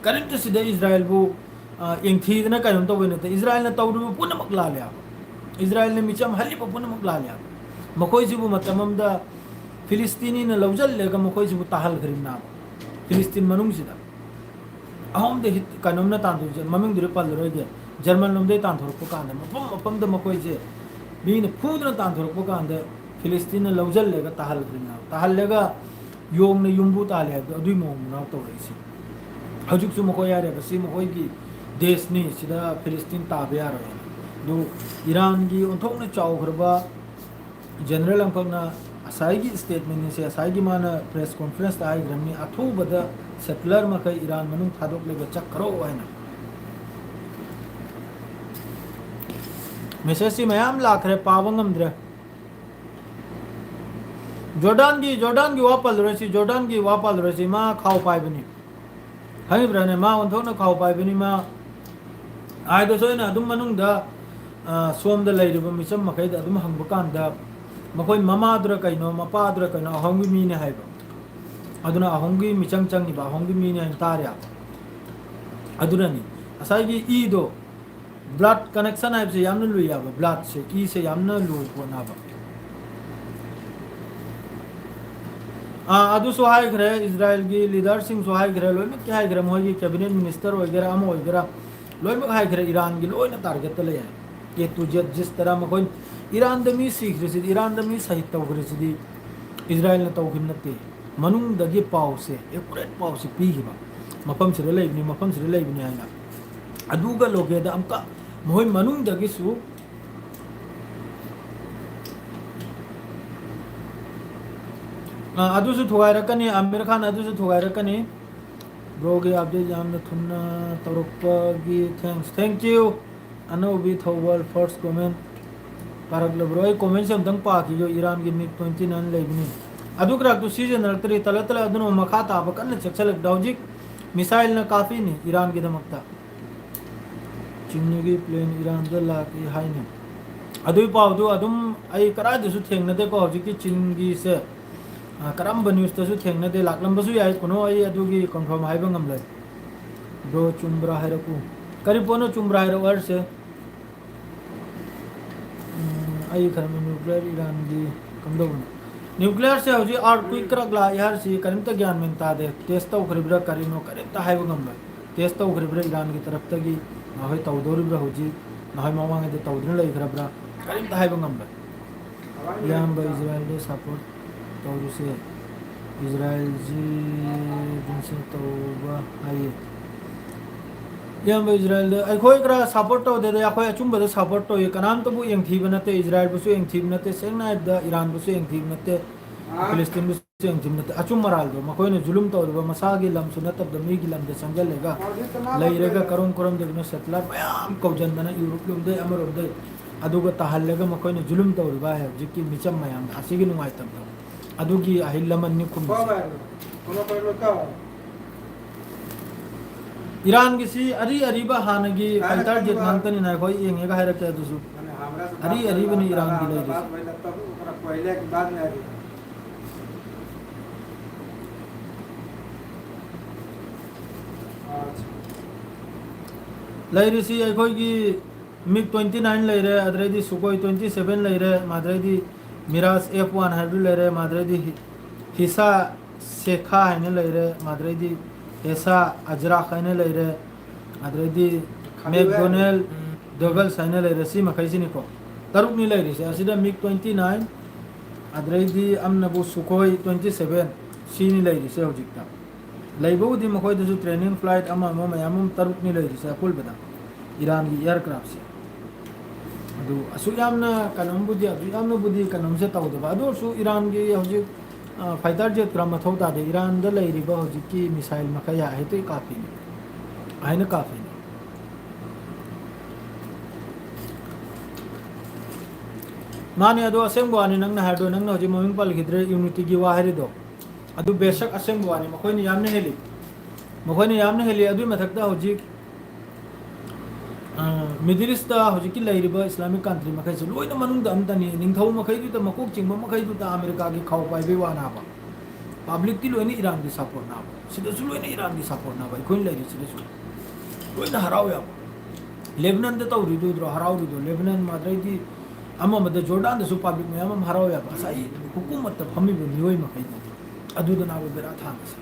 ꯀꯔꯤꯝꯇ ꯁꯤꯗ ꯏꯁꯔꯥꯌꯦꯜꯕꯨ, ꯑ, ꯌꯦꯡꯊꯤꯗꯅ ꯀꯩꯅꯣꯝ ꯇꯧꯕ ꯅꯠꯇꯦ꯫ ꯏꯁꯔꯥꯌꯦꯜꯅ ꯇꯧꯔꯤꯕ ꯄꯨꯝꯅꯃꯛ ꯂꯥꯜꯂꯦ ꯍꯥꯏꯕ꯫ ꯏꯁꯔꯥꯌꯦꯜꯅ ꯃꯤꯆꯝ ꯍꯜꯂꯤꯕ ꯄꯨꯝꯅꯃꯛ ꯂꯥꯜꯂꯦ ꯍꯥꯏꯕ꯫ ꯃꯈꯣꯏꯁꯤꯕꯨ ꯃꯇꯝ ꯑꯃꯗ ꯐꯤꯂꯤꯁꯇꯤꯅꯤꯅ ꯂꯧꯁꯤꯜꯂꯒ ꯃꯈꯣꯏꯁꯤꯕꯨ ꯇꯥꯍꯜꯈ꯭ꯔꯤꯕꯅꯦꯕ꯫ ꯐꯤꯂꯤꯁꯇꯤꯟ ꯃꯅꯨꯡꯁꯤꯗ ꯑꯍꯨꯝꯗ ꯍꯤꯠ-, ꯀꯩꯅꯣꯝꯅ ꯇꯥꯟꯊꯣꯛ-, ꯃꯃꯤꯡꯗꯨꯗꯤ ꯄꯜꯂꯔꯣꯏꯒꯦ꯫ ꯖꯔꯃꯟ ꯂꯣꯝꯗꯒꯤ ꯇꯥꯟꯊꯣꯔꯛꯄ ꯀꯥꯟꯗ ꯃꯐꯝ ꯃꯐꯝꯗ ꯃꯈꯣꯏꯁꯦ ꯃꯤꯅ ꯐꯨꯗꯅ ꯇꯥꯟꯊꯣꯔꯛꯄ ꯀꯥꯟꯗ ꯐꯤꯂꯤꯁꯇꯤꯟꯅ ꯂꯧꯁꯤꯜꯂꯒ ꯇꯥꯍꯜꯂꯦ꯫ ꯇꯥꯍꯜꯂꯒ ꯌꯣꯡꯅ ꯌꯨꯝꯕꯨ ꯇꯥꯜꯂꯦ ꯍꯥꯏꯕꯗꯣ ꯑꯗꯨꯒꯤ ꯃꯑꯣꯡꯗꯅꯦ ꯇꯧꯔꯛꯏꯁꯦ꯫ ꯍꯧꯖꯤꯛꯁꯨ ꯃꯈꯣꯏ ꯍꯥꯏꯔꯦꯕ, ꯁꯤ ꯃꯈꯣꯏꯒꯤ ꯗꯦꯁꯅꯤ, ꯁꯤꯗ ꯐꯤꯂꯤꯁꯇꯤꯟ ꯇꯥꯕ ꯌꯥꯔꯣꯏ ꯍꯥꯏꯅ꯫ ꯑꯗꯨ ꯏꯔꯥꯟꯒꯤ ꯑꯣꯟꯊꯣꯛꯅ ꯆꯥꯎꯈ꯭ꯔꯕ ꯖꯦꯅꯔꯦꯜ ꯑꯃꯈꯛꯅ ꯉꯁꯥꯏꯒꯤ ꯁ꯭ꯇꯦꯠꯃꯦꯟꯁꯦ, ꯉꯁꯥꯏꯒꯤ ꯃꯥꯅ ꯄ꯭ꯔꯦꯁ ꯀꯣꯟꯐ꯭ꯔꯦꯟꯁꯇ ꯍꯥꯏꯈ꯭ꯔꯕꯅꯤ, "ꯑꯊꯨꯕꯗ ꯁꯦꯇꯂꯔ ꯃꯈꯩ ꯏꯔꯥꯟ ꯃꯅꯨꯡ ꯊꯥꯗꯣꯛꯂꯒ ꯆꯠꯈ꯭ꯔꯣ" ꯍꯥꯏꯅ꯫ ꯃꯦꯁꯦꯖꯁꯤ ꯃꯌꯥꯝ ꯂꯥꯛꯈ꯭ꯔꯦ, ꯄꯥꯕ ꯉꯝꯗ꯭ꯔꯦ꯫ ꯖꯣꯔꯗꯥꯟꯒꯤ, ꯖꯣꯔꯗꯥꯟꯒꯤ ꯋꯥ ꯄꯜꯂꯔꯣꯏꯁꯤ, ꯖꯣꯔꯗꯥꯟꯒꯤ ꯋꯥ ꯄꯜꯂꯔꯣꯏꯁꯤ, ꯃꯥ ꯈꯥꯎ ꯄꯥꯏꯕꯅꯤ꯫ ꯈꯪꯉꯤꯕ꯭ꯔꯥꯅꯦ? ꯃꯥ ꯑꯣꯟꯊꯣꯛꯅ ꯈꯥꯎ ꯄꯥꯏꯕꯅꯤ꯫ ꯃꯥ ꯍꯥꯏꯗꯣ ꯁꯣꯏꯅ ꯑꯗꯨꯝ ꯃꯅꯨꯡꯗ, ꯑ, ꯁꯣꯝꯗ ꯂꯩꯔꯤꯕ ꯃꯤꯆꯝ ꯃꯈꯩꯗ ꯑꯗꯨꯝ ꯍꯪꯕ ꯀꯥꯟꯗ, ꯃꯈꯣꯏ ꯃꯃꯥꯗꯨꯔ ꯀꯩꯅꯣ, ꯃꯄꯥꯗꯨꯔ ꯀꯩꯅꯣ, ꯑꯍꯣꯝꯒꯤ ꯃꯤꯅꯤ ꯍꯥꯏꯕ꯫ ꯑꯗꯨꯅ ꯑꯍꯣꯝꯒꯤ ꯃꯤꯆꯪ ꯆꯪꯉꯤꯕ, ꯑꯍꯣꯝꯒꯤ ꯃꯤꯅꯤ ꯍꯥꯏꯅ ꯇꯥꯔꯦ꯫ ꯑꯗꯨꯅꯅꯤ ꯉꯁꯥꯏꯒꯤ ꯏꯗꯣ, blood connection ꯍꯥꯏꯕꯁꯦ ꯌꯥꯝꯅ ꯂꯨꯏ ꯍꯥꯏꯕ, blood ꯁꯦ, ꯏꯁꯦ ꯌꯥꯝꯅ ꯂꯨꯕ ꯄꯣꯠꯅꯦꯕ꯫ ꯑꯥ, ꯑꯗꯨꯁꯨ ꯍꯥꯏꯈ꯭ꯔꯦ, ꯏꯖꯔꯥꯏꯜꯒꯤ ꯂꯤꯗꯔꯁꯤꯡꯁꯨ ꯍꯥꯏꯈ꯭ꯔꯦ, ꯂꯣꯏꯅꯃꯛꯀꯤ ꯍꯥꯏꯈ꯭ꯔꯦ, ꯃꯣꯏꯒꯤ cabinet minister ꯑꯣꯏꯒꯦꯔꯥ, ꯑꯃ ꯑꯣꯏꯒꯦꯔꯥ, ꯂꯣꯏꯅꯃꯛ ꯍꯥꯏꯈ꯭ꯔꯦ, ꯏꯔꯥꯟꯒꯤ ꯂꯣꯏꯅ target ꯇ ꯂꯩ ꯍꯥꯏ꯫ A to Z ꯖꯤꯁ ꯇꯔꯥ ꯃꯈꯣꯏ ꯏꯔꯥꯟꯗ ꯃꯤ ꯁꯤꯈ꯭ꯔꯤꯁꯤꯗꯤ, ꯏꯔꯥꯟꯗ ꯃꯤ ꯁꯍꯤꯗ ꯇꯧꯈ꯭ꯔꯤꯁꯤꯗꯤ ꯏꯖꯔꯥꯏꯜꯅ ꯇꯧꯈꯤꯕ ꯅꯠꯇꯦ꯫ ꯃꯅꯨꯡꯗꯒꯤ ꯄꯥꯎꯁꯦ, accurate ꯄꯥꯎꯁꯦ ꯄꯤꯈꯤꯕ, ꯃꯐꯝꯁꯤꯗ ꯂꯩꯕꯅꯤ, ꯃꯐꯝꯁꯤꯗ ꯂꯩꯕꯅꯤ ꯍꯥꯏꯅ꯫ ꯑꯗꯨꯒ ꯂꯣꯀꯦꯜꯗ ꯑꯃꯨꯛꯀ ꯃꯈꯣꯏ ꯃꯅꯨꯡꯗꯒꯤꯁꯨ, ꯑ, ꯑꯗꯨꯁꯨ ꯊꯨꯒꯥꯏꯔꯛꯀꯅꯤ, ꯑꯃꯤꯔ ꯈꯥꯟ ꯑꯗꯨꯁꯨ ꯊꯨꯒꯥꯏꯔꯛꯀꯅꯤ꯫ Bro ꯒꯤ update ꯌꯥꯝꯅ ꯊꯨꯅ ꯇꯧꯔꯛꯄꯒꯤ thanks, thank you꯫ ꯑꯅꯧꯕꯤ Thoubal first comment ꯄꯥꯔꯛꯂꯕ꯭ꯔꯣ? ꯑꯩ comment ꯁꯦ ꯑꯝꯇꯪ ꯄꯥꯈꯤꯒꯦ꯫ ꯏꯔꯥꯟꯒꯤ MiG twenty nine ꯂꯩꯕꯅꯤ꯫ ꯑꯗꯨ ꯀ꯭ꯔꯥꯛꯇꯨ ꯁꯤꯖꯤꯟꯅꯔꯛꯇ꯭ꯔꯤ꯫ ꯇꯂ ꯇꯂ ꯑꯗꯨꯅ ꯃꯈꯥ ꯇꯥꯕ ꯀꯟꯅ ꯆꯦꯛꯁꯤꯜꯂꯛꯇ ꯍꯧꯖꯤꯛ missile ꯅ ꯀꯥꯞꯄꯤꯅꯤ ꯏꯔꯥꯟꯒꯤꯗꯃꯛꯇ꯫ ꯆꯤꯡꯅꯒꯤ plane ꯏꯔꯥꯟꯗ ꯂꯥꯛꯏ ꯍꯥꯏꯅꯤ꯫ ꯑꯗꯨꯒꯤ ꯄꯥꯎꯗꯨ ꯑꯗꯨꯝ ꯑꯩ ꯀꯗꯥꯏꯗꯁꯨ ꯊꯦꯡꯅꯗꯦꯀꯣ꯫ ꯍꯧꯖꯤꯛꯀꯤ ꯆꯤꯟꯒꯤꯁꯦ, ꯑ, ꯀꯔꯝꯕ news ꯇꯁꯨ ꯊꯦꯡꯅꯗꯦ꯫ ꯂꯥꯛꯂꯝꯕꯁꯨ ꯌꯥꯏ, ꯀꯩꯅꯣ, ꯑꯩ ꯑꯗꯨꯒꯤ confirm ꯍꯥꯏꯕ ꯉꯝꯂꯣꯏ꯫ Bro, ꯆꯨꯝꯕ꯭ꯔꯥ ꯍꯥꯏꯔꯛꯎ꯫ ꯀꯔꯤ ꯄꯣꯠꯅꯣ ꯆꯨꯝꯕ꯭ꯔꯥ ꯍꯥꯏꯔꯛꯎ ꯍꯥꯏꯔꯤꯁꯦ? ꯎꯝ, ꯑꯩ ꯈꯟꯕ nuclear ꯏꯔꯥꯟꯒꯤ ꯀꯝꯗꯧꯕꯅꯣ? Nuclear ꯁꯦ ꯍꯧꯖꯤꯛ earthquake ꯀꯔꯛ ꯂꯥꯛꯏ ꯍꯥꯏꯔꯤꯁꯤ ꯀꯔꯤꯝꯇ ꯒ꯭ꯌꯥꯟ ꯃꯦꯟ ꯇꯥꯗꯦ꯫ Test ꯇꯧꯈ꯭ꯔꯤꯕ꯭ꯔꯥ ꯀꯔꯤꯅꯣ ꯀꯔꯤꯝꯇ ꯍꯥꯏꯕ ꯉꯝꯂꯣꯏ꯫ Test ꯇꯧꯈ꯭ꯔꯤꯕ꯭ꯔꯥ ꯏꯔꯥꯟꯒꯤ ꯇꯔꯞꯇꯒꯤ? ꯅꯍꯣꯏ ꯇꯧꯗꯧꯔꯤꯕ꯭ꯔꯥ ꯍꯧꯖꯤꯛ? ꯅꯍꯣꯏ ꯃꯃꯥꯡꯉꯩꯗ ꯇꯧꯗꯨꯅ ꯂꯩꯈ꯭ꯔꯕ꯭ꯔꯥ? ꯀꯔꯤꯝꯇ ꯍꯥꯏꯕ ꯉꯝꯂꯣꯏ꯫ ꯏꯌꯥꯝꯕ ꯏꯖꯔꯥꯏꯜꯗ support ꯇꯧꯔꯤꯁꯦ ꯏꯖꯔꯥꯏꯜꯁꯤ ꯗꯤꯟꯁꯤꯡ ꯇꯧꯕ ꯍꯥꯏꯌꯦ꯫ ꯏꯌꯥꯝꯕ ꯏꯖꯔꯥꯏꯜꯗ ꯑꯩꯈꯣꯏ ꯈꯔ support ꯇꯧꯗꯦꯗ, ꯑꯩꯈꯣꯏ ꯑꯆꯨꯝꯕꯗ support ꯇꯧꯏ꯫ ꯀꯅꯥꯝꯇꯕꯨ ꯌꯦꯡꯊꯤꯕ ꯅꯠꯇꯦ, ꯏꯖꯔꯥꯏꯜꯕꯨꯁꯨ ꯌꯦꯡꯊꯤꯕ ꯅꯠꯇꯦ, ꯁꯦꯡꯅ ꯍꯥꯏꯔꯕꯗ ꯏꯔꯥꯟꯕꯨꯁꯨ ꯌꯦꯡꯊꯤꯕ ꯅꯠꯇꯦ, ꯐꯤꯂꯤꯁꯇꯤꯟꯕꯨꯁꯨ ꯌꯦꯡꯊꯤꯕ ꯅꯠꯇꯦ꯫ ꯑꯆꯨꯝ ꯑꯔꯥꯜꯗꯣ ꯃꯈꯣꯏꯅ ꯖꯨꯂꯨꯝ ꯇꯧꯔꯤꯕ, ꯃꯁꯥꯒꯤ ꯂꯝꯁꯨ ꯅꯠꯇꯕꯗ ꯃꯤꯒꯤ ꯂꯝꯗ ꯆꯪꯁꯤꯜꯂꯒ ꯂꯩꯔꯒ ꯀꯔꯣꯝ ꯀꯔꯣꯝꯗꯒꯤꯅꯣ satellite ꯃꯌꯥꯝ ꯀꯧꯁꯤꯟꯗꯅ ꯌꯨꯔꯣꯞ ꯂꯣꯝꯗꯩ ꯑꯃꯔꯣꯝꯗꯩ ꯑꯗꯨꯒ ꯇꯥꯍꯜꯂꯒ ꯃꯈꯣꯏꯅ ꯖꯨꯂꯨꯝ ꯇꯧꯔꯤꯕ ꯍꯧꯖꯤꯛꯀꯤ ꯃꯤꯆꯝ ꯃꯌꯥꯝꯗ ꯑꯁꯤꯒꯤ ꯅꯨꯡꯉꯥꯏꯇꯕꯗꯣ꯫ ꯑꯗꯨꯒꯤ ꯑꯍꯜ ꯂꯃꯟꯅꯤ ꯈꯨꯝꯃꯤꯁꯦ꯫ ꯏꯔꯥꯟꯒꯤꯁꯤ ꯑꯔꯤ ꯑꯔꯤꯕ ꯍꯥꯟꯅꯒꯤ fighter jet ꯉꯥꯛꯇꯅꯤꯅ ꯑꯩꯈꯣꯏ ꯌꯦꯡꯉꯒ ꯍꯥꯏꯔꯛꯀꯦ꯫ ꯑꯗꯨꯁꯨ ꯑꯔꯤ ꯑꯔꯤꯕꯅꯤ ꯏꯔꯥꯟꯒꯤ ꯂꯩꯔꯤꯁꯦ꯫ ꯂꯩꯔꯤꯁꯤ ꯑꯩꯈꯣꯏꯒꯤ MiG twenty nine ꯂꯩꯔꯦ, ꯑꯗꯨꯗꯩꯗꯤ Sukhoi twenty seven ꯂꯩꯔꯦ, ꯃꯥꯗ꯭ꯔꯩꯗꯤ Mirage F one ꯍꯥꯏꯕꯗꯨ ꯂꯩꯔꯦ, ꯃꯥꯗ꯭ꯔꯩꯗꯤ ꯍꯤꯁꯥ ꯁꯦꯈꯥ ꯍꯥꯏꯅ ꯂꯩꯔꯦ, ꯃꯥꯗ꯭ꯔꯩꯗꯤ ꯍꯦꯁꯥ ꯑꯖ꯭ꯔꯥꯛ ꯍꯥꯏꯅ ꯂꯩꯔꯦ, ꯑꯗꯨꯗꯩꯗꯤ McDonnell Douglas ꯍꯥꯏꯅ ꯂꯩꯔꯦ꯫ ꯁꯤ ꯃꯈꯩꯁꯤꯅꯤꯀꯣ, ꯇꯔꯨꯛꯅꯤ ꯂꯩꯔꯤꯁꯦ꯫ ꯑꯁꯤꯗ MiG twenty nine, ꯑꯗꯨꯗꯩꯗꯤ ꯑꯃꯅꯕꯨ Sukhoi twenty seven, ꯁꯤꯅꯤ ꯂꯩꯔꯤꯁꯦ ꯍꯧꯖꯤꯛꯇ꯫ ꯂꯩꯕꯕꯨꯗꯤ ꯃꯈꯣꯏꯗꯁꯨ training flight ꯑꯃ ꯑꯃ ꯃꯌꯥꯝ ꯑꯃ ꯇꯔꯨꯛꯅꯤ ꯂꯩꯔꯤꯁꯦ ꯑꯄꯨꯟꯕꯗ ꯏꯔꯥꯟꯒꯤ aircraftꯁꯦ꯫ ꯑꯗꯨ ꯑꯁꯨꯛ ꯌꯥꯝꯅ ꯀꯩꯅꯣꯝꯕꯨꯗꯤ, ꯑꯁꯨꯛ ꯌꯥꯝꯅꯕꯨꯗꯤ ꯀꯩꯅꯣꯝꯁꯦ ꯇꯧꯗꯕ, ꯑꯗꯨ ꯑꯣꯏꯔꯁꯨ ꯏꯔꯥꯟꯒꯤ ꯍꯧꯖꯤꯛ, ꯑ, fighter jet ꯀꯔꯝꯕ ꯃꯊꯧ ꯇꯥꯗꯦ꯫ ꯏꯔꯥꯟꯗ ꯂꯩꯔꯤꯕ ꯍꯧꯖꯤꯛꯀꯤ missile ꯃꯈꯩ ꯑꯍꯦꯛꯇ ꯀꯥꯞꯄꯤꯅꯤ, ꯑꯍꯦꯛꯇ ꯀꯥꯞꯄꯤꯅꯤ꯫ ꯃꯥꯅꯦ, ꯑꯗꯣ ꯑꯁꯦꯡꯕ ꯋꯥꯅꯤ ꯅꯪꯅ ꯍꯥꯏꯕꯗꯣ, ꯅꯪꯅ ꯍꯧꯖꯤꯛ ꯃꯃꯤꯡ ꯄꯜꯈꯤꯗ꯭ꯔꯦ, ꯌꯨꯅꯤꯇꯤꯒꯤ ꯋꯥ ꯍꯥꯏꯔꯤꯗꯣ꯫ ꯑꯗꯨ ꯕꯦꯁꯛ ꯑꯁꯦꯡꯕ ꯋꯥꯅꯤ, ꯃꯈꯣꯏꯅ ꯌꯥꯝꯅ ꯍꯦꯜꯂꯤ, ꯃꯈꯣꯏꯅ ꯌꯥꯝꯅ ꯍꯦꯜꯂꯤ꯫ ꯑꯗꯨꯒꯤ ꯃꯊꯛꯇ ꯍꯧꯖꯤꯛ, ꯑ, Middle Eastꯇ ꯍꯧꯖꯤꯛꯀꯤ ꯂꯩꯔꯤꯕ Islamic country ꯃꯈꯩꯁꯦ ꯂꯣꯏꯅ ꯃꯅꯨꯡꯗ ꯑꯝꯇꯅꯤ꯫ ꯅꯤꯡꯊꯧ ꯃꯈꯩꯗꯨꯗ, ꯃꯀꯣꯛ ꯆꯤꯡꯕ ꯃꯈꯩꯗꯨꯗ ꯑꯃꯦꯔꯤꯀꯥꯒꯤ ꯈꯥꯎ ꯄꯥꯏꯕꯩ ꯋꯥꯅꯦꯕ꯫ Publicꯇꯤ ꯂꯣꯏꯅ ꯏꯔꯥꯟꯒꯤ supportꯅꯦꯕ꯫ ꯁꯤꯗꯁꯨ ꯂꯣꯏꯅ ꯏꯔꯥꯟꯒꯤ supportꯅꯦꯕ ꯑꯩꯈꯣꯏꯅ ꯂꯩꯔꯤꯁꯤꯗꯁꯨ꯫ ꯂꯣꯏꯅ ꯍꯔꯥꯎꯋꯦꯕ꯫ ꯂꯦꯕꯅꯟꯗ ꯇꯧꯔꯤꯗꯨꯗ꯭ꯔꯣ ꯍꯔꯥꯎꯔꯤꯗꯣ? ꯂꯦꯕꯅꯟ, ꯃꯥꯗ꯭ꯔꯩꯗꯤ ꯑꯃ ꯑꯃꯗ, ꯖꯣꯔꯗꯥꯟꯗꯁꯨ public ꯃꯌꯥꯝ ꯑꯃ ꯍꯔꯥꯎꯋꯦꯕ꯫ ꯉꯁꯥꯏ ꯍꯨꯀꯨꯃꯠꯇ ꯐꯝꯃꯤꯕ ꯃꯤꯑꯣꯏ ꯃꯈꯩꯗꯣ, ꯑꯗꯨꯗꯅꯦꯕ ꯕꯦꯔꯥ ꯊꯥꯡꯉꯤꯁꯦ꯫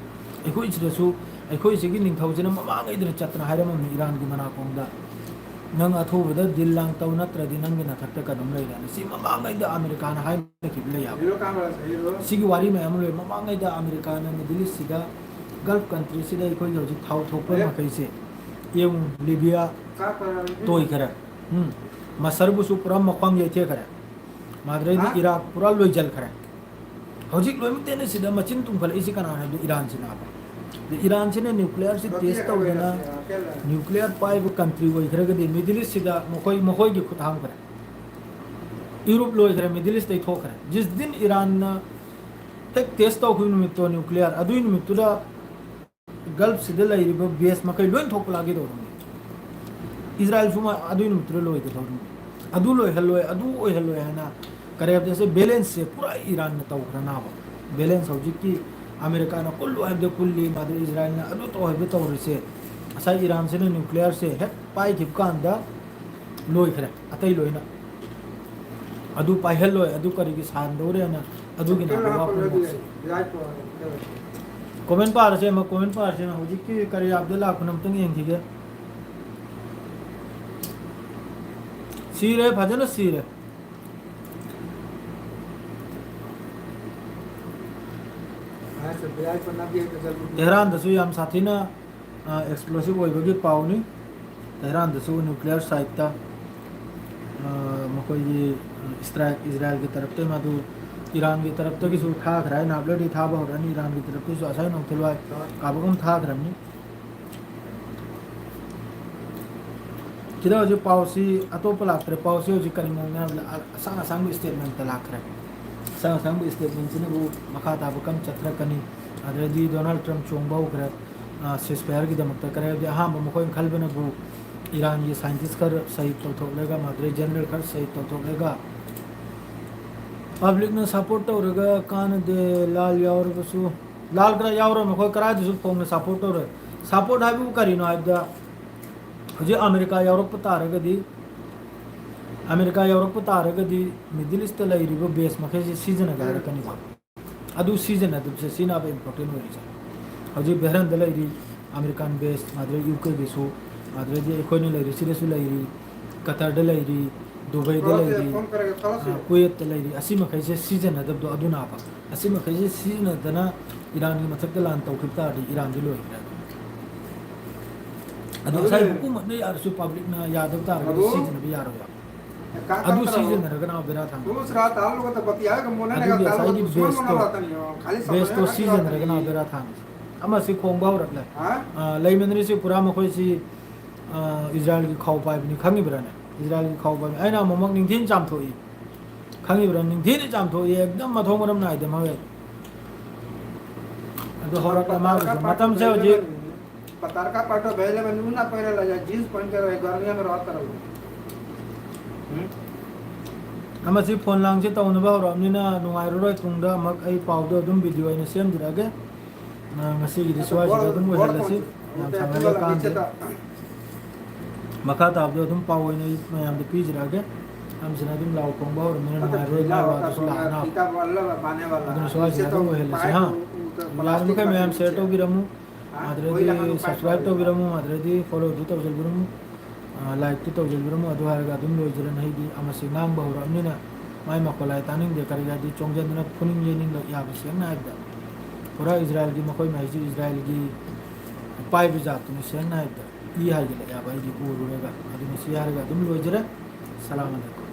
ꯑꯩꯈꯣꯏ ꯁꯤꯗꯁꯨ, ꯑꯩꯈꯣꯏ ꯁꯤꯒꯤ ꯅꯤꯡꯊꯧꯁꯤꯅ ꯃꯃꯥꯡꯉꯩꯗꯅ ꯆꯠꯇꯅ ꯍꯥꯏꯔꯝꯃꯕꯅꯤ ꯏꯔꯥꯟꯒꯤ ꯃꯅꯥꯀꯣꯡꯗ, "ꯅꯪ ꯑꯊꯨꯕꯗ deal ꯂꯥꯡ ꯇꯧ, ꯅꯠꯇ꯭ꯔꯗꯤ ꯅꯪꯒꯤ ꯅꯊꯛꯇ ꯀꯩꯅꯣꯝ ꯂꯩꯔꯦꯅ"꯫ ꯁꯤ ꯃꯃꯥꯡꯉꯩꯗ ꯑꯃꯦꯔꯤꯀꯥꯅ ꯍꯥꯏꯅꯈꯤꯕ ꯂꯩ ꯍꯥꯏꯕ꯫ ꯁꯤꯒꯤ ꯋꯥꯔꯤ ꯃꯌꯥꯝ ꯑꯃ ꯂꯩ꯫ ꯃꯃꯥꯡꯉꯩꯗ ꯑꯃꯦꯔꯤꯀꯥꯅ Middle Eastꯁꯤꯗ, Gulf countryꯁꯤꯗ ꯑꯩꯈꯣꯏꯒꯤ ꯍꯧꯖꯤꯛ ꯊꯥꯎ ꯊꯣꯛꯄ ꯃꯈꯩꯁꯦ ꯌꯦꯡꯉꯨ, ꯂꯤꯕꯤꯌꯥ ꯇꯣꯏꯈꯔꯦ꯫ ꯎꯝ꯫ ꯃꯁꯔꯕꯨꯁꯨ ꯄꯨꯔꯥ ꯃꯈ꯭ꯋꯥꯡ ꯌꯩꯊꯦꯛꯈꯔꯦ꯫ ꯃꯥꯗ꯭ꯔꯩꯗꯤ ꯏꯔꯥꯛ ꯄꯨꯔꯥ ꯂꯣꯏꯖꯤꯟꯈ꯭ꯔꯦ꯫ ꯍꯧꯖꯤꯛ ꯂꯣꯏꯅꯃꯛꯇꯩꯅ ꯁꯤꯗ ꯃꯆꯤꯟ ꯇꯨꯝꯈꯠꯂꯛꯏꯁꯤ ꯀꯅꯥꯅꯣ ꯍꯥꯏꯕꯗ ꯏꯔꯥꯟꯁꯤꯅꯦꯕ꯫ ꯑꯗ ꯏꯔꯥꯟꯁꯤꯅ nuclearꯁꯤ test ꯇꯧꯗꯅ nuclear ꯄꯥꯏꯕ country ꯑꯣꯏꯈ꯭ꯔꯒꯗꯤ Middle Eastꯁꯤꯗ ꯃꯈꯣꯏ, ꯃꯈꯣꯏꯒꯤ ꯈꯨꯠ ꯍꯥꯝꯈ꯭ꯔꯦ꯫ Europe ꯂꯣꯏꯈ꯭ꯔꯦ, Middle East ꯇꯩ ꯊꯣꯛꯈ꯭ꯔꯦ꯫ ꯖꯤꯁ ꯗꯤꯟ ꯏꯔꯥꯟꯅ ꯍꯦꯛ test ꯇꯧꯈꯤꯕ ꯅꯨꯃꯤꯠꯇꯣ nuclear, ꯑꯗꯨꯒꯤ ꯅꯨꯃꯤꯠꯇꯨꯗ ꯒꯜꯐꯁꯤꯗ ꯂꯩꯔꯤꯕ ꯕꯦꯁ ꯃꯈꯩ ꯂꯣꯏ ꯊꯣꯛꯄ ꯂꯥꯛꯀꯦ ꯇꯧꯔꯝꯃꯤ꯫ ꯏꯖꯔꯥꯏꯜꯁꯨ ꯃꯥ ꯑꯗꯨꯒꯤ ꯅꯨꯃꯤꯠꯇꯨꯗ ꯂꯣꯏꯒꯗꯧꯔꯝꯃꯤ꯫ ꯑꯗꯨ ꯂꯣꯏꯍꯜꯂꯣꯏ, ꯑꯗꯨ ꯑꯣꯏꯍꯜꯂꯣꯏ ꯍꯥꯏꯅ ꯀꯔꯦꯞꯇꯁꯦ ꯕꯦꯂꯦꯟꯁꯁꯦ ꯄꯨꯔꯥ ꯏꯔꯥꯟꯅ ꯇꯧꯈ꯭ꯔꯅꯥꯕ꯫ ꯕꯦꯂꯦꯟꯁ ꯍꯧꯖꯤꯛꯀꯤ ꯑꯃꯦꯔꯤꯀꯥꯅ ꯀꯨꯜꯂꯨ ꯍꯥꯏꯕꯗ ꯀꯨꯜꯂꯤ, ꯃꯥꯗꯤ ꯏꯖꯔꯥꯏꯜꯅ ꯑꯗꯨ ꯇꯧ ꯍꯥꯏꯕꯗ ꯇꯧꯔꯤꯁꯦ꯫ ꯉꯁꯥꯏ ꯏꯔꯥꯟꯁꯤꯅ ꯅ꯭ꯌꯨꯀ꯭ꯂꯤꯌꯔꯁꯦ ꯍꯦꯛ ꯄꯥꯏꯈꯤꯕ ꯀꯥꯟꯗ ꯂꯣꯏꯈ꯭ꯔꯦ ꯑꯇꯩ ꯂꯣꯏꯅ꯫ ꯑꯗꯨ ꯄꯥꯏꯍꯜꯂꯣꯏ, ꯑꯗꯨ ꯀꯔꯤꯒꯤ ꯁꯥꯟꯗꯧꯔꯦꯅ ꯑꯗꯨꯒꯤ ꯅꯥꯕ ꯋꯥ ꯄꯨꯝꯅꯃꯛꯁꯦ꯫ ꯀꯣꯃꯦꯟ ꯄꯥꯔꯁꯦ ꯑꯃ, ꯀꯣꯃꯦꯟ ꯄꯥꯔꯁꯦ ꯑꯃ꯫ ꯍꯧꯖꯤꯛꯀꯤ ꯀꯔꯤ ꯑꯦꯞꯇ ꯂꯥꯛꯄꯅꯣ ꯑꯝꯇꯪ ꯌꯦꯡꯈꯤꯒꯦ꯫ ꯁꯤꯔꯦ, ꯐꯖꯅ ꯁꯤꯔꯦ꯫ ꯇꯦꯍꯔꯥꯟꯗꯁꯨ ꯌꯥꯝ ꯁꯥꯊꯤꯅ ꯑꯦꯛꯁꯄ꯭ꯂꯣꯁꯤꯞ ꯑꯣꯏꯕꯒꯤ ꯄꯥꯎꯅꯤ꯫ ꯇꯦꯍꯔꯥꯟꯗꯁꯨ ꯅ꯭ꯌꯨꯀ꯭ꯂꯤꯌꯔ ꯁꯥꯏꯠꯇ ꯃꯈꯣꯏꯒꯤ ꯏꯁꯇ꯭ꯔꯥꯏꯛ ꯏꯖꯔꯥꯏꯜꯒꯤ ꯇꯔꯞꯇ ꯃꯗꯨ ꯏꯔꯥꯟꯒꯤ ꯇꯔꯞꯇꯒꯤꯁꯨ ꯊꯥꯈ꯭ꯔꯦ ꯍꯥꯏꯅ ꯑꯞꯗꯦꯠꯇꯤ ꯊꯥꯕ ꯍꯧꯔꯛꯑꯅꯤ꯫ ꯏꯔꯥꯟꯒꯤ ꯇꯔꯞꯇꯁꯨ ꯑꯁꯥꯏ ꯅꯣꯡꯊꯤꯜꯋꯥꯏ ꯀꯥꯕꯛ ꯑꯃ ꯊꯥꯈ꯭ꯔꯕꯅꯤ꯫ ꯁꯤꯗ ꯍꯧꯖꯤꯛ ꯄꯥꯎꯁꯤ ꯑꯇꯣꯞꯄ ꯂꯥꯛꯇ꯭ꯔꯦ꯫ ꯄꯥꯎꯁꯤ ꯍꯧꯖꯤꯛ ꯀꯔꯤ ꯃꯔꯝꯅꯣ ꯍꯥꯏꯕꯗ ꯑ-, ꯑꯁꯥꯡ ꯑꯁꯥꯡꯕ ꯁ꯭ꯇꯦꯠꯃꯦꯟꯇ ꯂꯥꯛꯈ꯭ꯔꯦ꯫ ꯑꯁꯥꯡ ꯑꯁꯥꯡꯕ ꯁ꯭ꯇꯦꯠꯃꯦꯟꯁꯤꯅꯕꯨ ꯃꯈꯥ ꯇꯥꯕ ꯀꯔꯝ ꯆꯠꯊꯔꯛꯀꯅꯤ? ꯑꯗꯨꯗꯩꯗꯤ ꯗꯣꯅꯥꯜꯗ ꯇ꯭ꯔꯝꯞ ꯆꯣꯡꯕ ꯍꯧꯈ꯭ꯔꯦ, ꯑ, ꯁꯤꯁꯐꯥꯌꯔꯒꯤꯗꯃꯛꯇ꯫ ꯀꯔꯤ ꯍꯥꯏꯕꯗꯤ ꯑꯍꯥꯟꯕ ꯃꯈꯣꯏꯅ ꯈꯜꯕꯅꯕꯨ ꯏꯔꯥꯟꯒꯤ ꯁꯥꯏꯟꯇꯤꯁ ꯈꯔ ꯁꯍꯤꯗ ꯇꯧꯊꯣꯛꯂꯒ, ꯃꯗꯨꯗꯩ ꯖꯦꯅꯔꯦꯜ ꯈꯔ ꯁꯍꯤꯗ ꯇꯧꯊꯣꯛꯂꯒ, ꯄꯕ꯭ꯂꯤꯛꯅ ꯁꯄꯣꯔꯠ ꯇꯧꯔꯒ ꯀꯥꯟꯅꯗꯦ, ꯂꯥꯜ ꯌꯥꯎꯔꯕꯁꯨ, ꯂꯥꯜ ꯈꯔ ꯌꯥꯎꯔ ꯃꯈꯣꯏ ꯀꯗꯥꯏꯗꯁꯨ ꯐꯣꯡꯅ ꯁꯄꯣꯔꯠ ꯇꯧꯔꯣꯏ꯫ ꯁꯄꯣꯔꯠ ꯍꯥꯏꯕꯕꯨ ꯀꯔꯤꯅꯣ ꯍꯥꯏꯕꯗ, ꯍꯧꯖꯤꯛ ꯑꯃꯦꯔꯤꯀꯥ ꯌꯥꯎꯔꯛꯄ ꯇꯥꯔꯒꯗꯤ, ꯑꯃꯦꯔꯤꯀꯥ ꯌꯥꯎꯔꯛꯄ ꯇꯥꯔꯒꯗꯤ ꯃꯤꯗꯜ ꯏꯁꯇ ꯂꯩꯔꯤꯕ ꯕꯦꯁ ꯃꯈꯩꯁꯦ ꯁꯤꯖꯤꯟꯅꯒꯦ ꯍꯥꯏꯔꯛꯀꯅꯤꯀꯣ꯫ ꯑꯗꯨ ꯁꯤꯖꯤꯟꯅꯗꯕꯁꯦ ꯁꯤꯅꯦꯕ ꯏꯝꯄꯣꯔꯇꯦꯟ ꯑꯣꯏꯔꯤꯁꯦ꯫ ꯍꯧꯖꯤꯛ ꯕꯦꯍꯔꯟꯗ ꯂꯩꯔꯤ ꯑꯃꯦꯔꯤꯀꯥꯟ ꯕꯦꯁ, ꯑꯗꯨꯗꯩ ꯌꯨ ꯀꯦꯒꯤꯁꯨ, ꯑꯗꯨꯗꯩꯗꯤ ꯑꯩꯈꯣꯏꯅ ꯂꯩꯔꯤꯁꯤꯗꯁꯨ ꯂꯩꯔꯤ, ꯀꯇꯔꯗ ꯂꯩꯔꯤ, ꯗꯨꯕꯩꯗ ꯂꯩꯔꯤ, ꯑ, ꯀꯨꯋꯦꯠꯇ ꯂꯩꯔꯤ꯫ ꯑꯁꯤ ꯃꯈꯩꯁꯦ ꯁꯤꯖꯤꯟꯅꯗꯕꯗꯣ ꯑꯗꯨꯅꯦꯕ꯫ ꯑꯁꯤ ꯃꯈꯩꯁꯦ ꯁꯤꯖꯤꯟꯅꯗꯅ ꯏꯔꯥꯟꯒꯤ ꯃꯊꯛꯇ ꯂꯥꯟ ꯇꯧꯈꯤꯕ ꯇꯥꯔꯗꯤ ꯏꯔꯥꯟꯗꯤ ꯂꯣꯏꯈ꯭ꯔꯦ꯫ ꯑꯗꯣ ꯉꯁꯥꯏ ꯍꯨꯀꯨꯃꯠꯅ ꯌꯥꯔꯁꯨ ꯄꯕ꯭ꯂꯤꯛꯅ ꯌꯥꯗꯕ ꯇꯥꯔꯒꯗꯤ ꯁꯤꯖꯤꯟꯅꯕ ꯌꯥꯔꯣꯏꯕ꯫ ꯑꯗꯨ ꯁꯤꯖꯤꯟꯅꯔꯒꯅ ꯕꯦꯔꯥ ꯊꯥꯡꯉꯤ꯫ ꯑꯗꯨꯒꯤ ꯉꯁꯥꯏꯒꯤ ꯕꯦꯁꯇꯣ, ꯕꯦꯁꯇꯣ ꯁꯤꯖꯤꯟꯅꯔꯒꯅ ꯕꯦꯔꯥ ꯊꯥꯡꯉꯤ꯫ ꯑꯃꯁꯤ ꯈꯣꯡꯕ ꯍꯧꯔꯛꯂꯦ꯫ ꯑ, ꯂꯩꯃꯟꯔꯤꯁꯤ ꯄꯨꯔꯥ ꯃꯈꯣꯏꯁꯤ, ꯑ, ꯏꯖꯔꯥꯏꯜꯒꯤ ꯈꯥꯎ ꯄꯥꯏꯕꯅꯤ ꯈꯪꯉꯤꯕ꯭ꯔꯥꯅꯦ? ꯏꯖꯔꯥꯏꯜꯒꯤ ꯈꯥꯎ ꯄꯥꯏꯕꯅꯤ꯫ ꯑꯩꯅ ꯑꯃꯨꯛꯃꯛ ꯅꯤꯡꯊꯤꯅ ꯆꯥꯝꯊꯣꯛꯏ꯫ ꯈꯪꯉꯤꯕ꯭ꯔꯥ? ꯅꯤꯡꯊꯤꯅ ꯆꯥꯝꯊꯣꯛꯏ, ꯑꯦꯛꯗꯝ ꯃꯊꯣꯡ ꯃꯔꯝ ꯅꯥꯏꯗꯦ ꯃꯣꯏ꯫ ꯑꯗꯨ ꯍꯧꯔꯛꯂꯦ ꯃꯥꯒꯤꯁꯨ꯫ ꯃꯇꯝꯁꯦ ꯍꯧꯖꯤꯛ ꯄꯇꯥꯔꯀꯥ ꯄꯥꯇꯣ ꯚꯦꯂꯦꯕꯜ ꯅꯨꯅ ꯄꯩꯔ ꯂꯩ, ꯖꯤꯟꯁ ꯄꯟ ꯀꯔ ꯒꯔꯃꯤꯌꯥ ꯃꯦ ꯔꯍꯥ ꯀꯔ ꯂꯣ꯫ ꯎꯝ? ꯑꯃꯁꯤ ꯐꯣꯟ ꯂꯥꯡꯁꯦ ꯇꯧꯅꯕ ꯍꯧꯔꯛꯑꯕꯅꯤꯅ ꯅꯨꯡꯉꯥꯏꯔꯔꯣꯏ꯫ ꯇꯨꯡꯗ ꯑꯃꯨꯛ ꯑꯩ ꯄꯥꯎꯗꯣ ꯑꯗꯨꯝ ꯚꯤꯗꯤꯑꯣ ꯑꯣꯏꯅ ꯁꯦꯝꯖꯔꯛꯑꯒꯦ꯫ ꯑ, ꯉꯁꯤꯒꯤꯗꯤ ꯁ꯭ꯋꯥꯏꯁꯤꯗ ꯑꯗꯨꯝ ꯑꯣꯏꯍꯜꯂꯁꯤ꯫ ꯌꯥꯝ ꯁꯥꯡꯍꯜꯂꯀꯥꯟꯗꯦ꯫ ꯃꯈꯥ ꯇꯥꯕꯗꯣ ꯑꯗꯨꯝ ꯄꯥꯎ ꯑꯣꯏꯅ ꯑꯩ ꯃꯌꯥꯝꯗ ꯄꯤꯖꯔꯛꯑꯒꯦ꯫ ꯌꯥꯝꯁꯤꯅ ꯑꯗꯨꯝ ꯂꯥꯎ ꯈꯣꯡꯕ ꯍꯧꯔꯝꯅꯤꯅ ꯅꯨꯡꯉꯥꯏꯔꯣꯏ, ꯃꯥꯏ ꯋꯥꯗꯨꯁꯨ ꯂꯥꯛꯑꯅ꯫ ꯑꯗꯨꯅ ꯁ꯭ꯋꯥꯏꯁꯤꯗ ꯑꯗꯨꯝ ꯑꯣꯏꯍꯜꯂꯁꯤ, ꯍꯥ? ꯌꯥꯔꯤꯃꯈꯩ ꯃꯌꯥꯝ ꯁꯤꯌꯔ ꯇꯧꯕꯤꯔꯝꯃꯨ꯫ ꯑꯗꯨꯗꯒꯤ ꯁꯕꯁꯀ꯭ꯔꯥꯏꯕ ꯇꯧꯕꯤꯔꯝꯃꯨ, ꯑꯗꯨꯗꯒꯤ ꯐꯣꯂꯣꯁꯨ ꯇꯧꯁꯤꯟꯕꯤꯔꯝꯃꯨ꯫ ꯑ, ꯂꯥꯏꯛꯇꯨ ꯇꯧꯁꯤꯟꯕꯤꯔꯝꯃꯨ꯫ ꯑꯗꯨ ꯍꯥꯏꯔꯒ ꯑꯗꯨꯝ ꯂꯣꯏꯖꯔꯅꯤ꯫ ꯑꯩꯗꯤ ꯑꯃꯁꯤ ꯉꯥꯡꯕ ꯍꯧꯔꯛꯑꯕꯅꯤꯅ ꯃꯥꯏ ꯃꯈꯣꯜ ꯍꯥꯏ ꯇꯥꯅꯤꯡꯗꯦ꯫ ꯀꯔꯤꯒꯤ ꯍꯥꯏꯗꯤ ꯆꯣꯡꯁꯤꯟꯗꯅ ꯐꯨꯅꯤꯡ ꯌꯩꯅꯤꯡꯂꯛ ꯌꯥꯕ, ꯁꯦꯡꯅ ꯍꯥꯏꯕꯗ꯫ ꯄꯨꯔꯥ ꯏꯖꯔꯥꯏꯜꯒꯤ ꯃꯈꯣꯏ ꯃꯍꯩꯁꯤ ꯏꯖꯔꯥꯏꯜꯒꯤ ꯄꯥꯏꯕ ꯖꯥꯠꯇꯨꯅꯤ꯫ ꯁꯦꯡꯅ ꯍꯥꯏꯕꯗ ꯏ ꯍꯥꯏꯒꯠꯂꯛ ꯌꯥꯕ ꯑꯩꯗꯤ ꯎꯔꯨꯔꯒ꯫ ꯑꯗꯨꯅ ꯁꯤ ꯍꯥꯏꯔꯒ ꯑꯗꯨꯝ ꯂꯣꯏꯖꯔꯦ꯫ ꯁꯂꯥꯝ ꯑꯂꯩꯀꯨꯝ꯫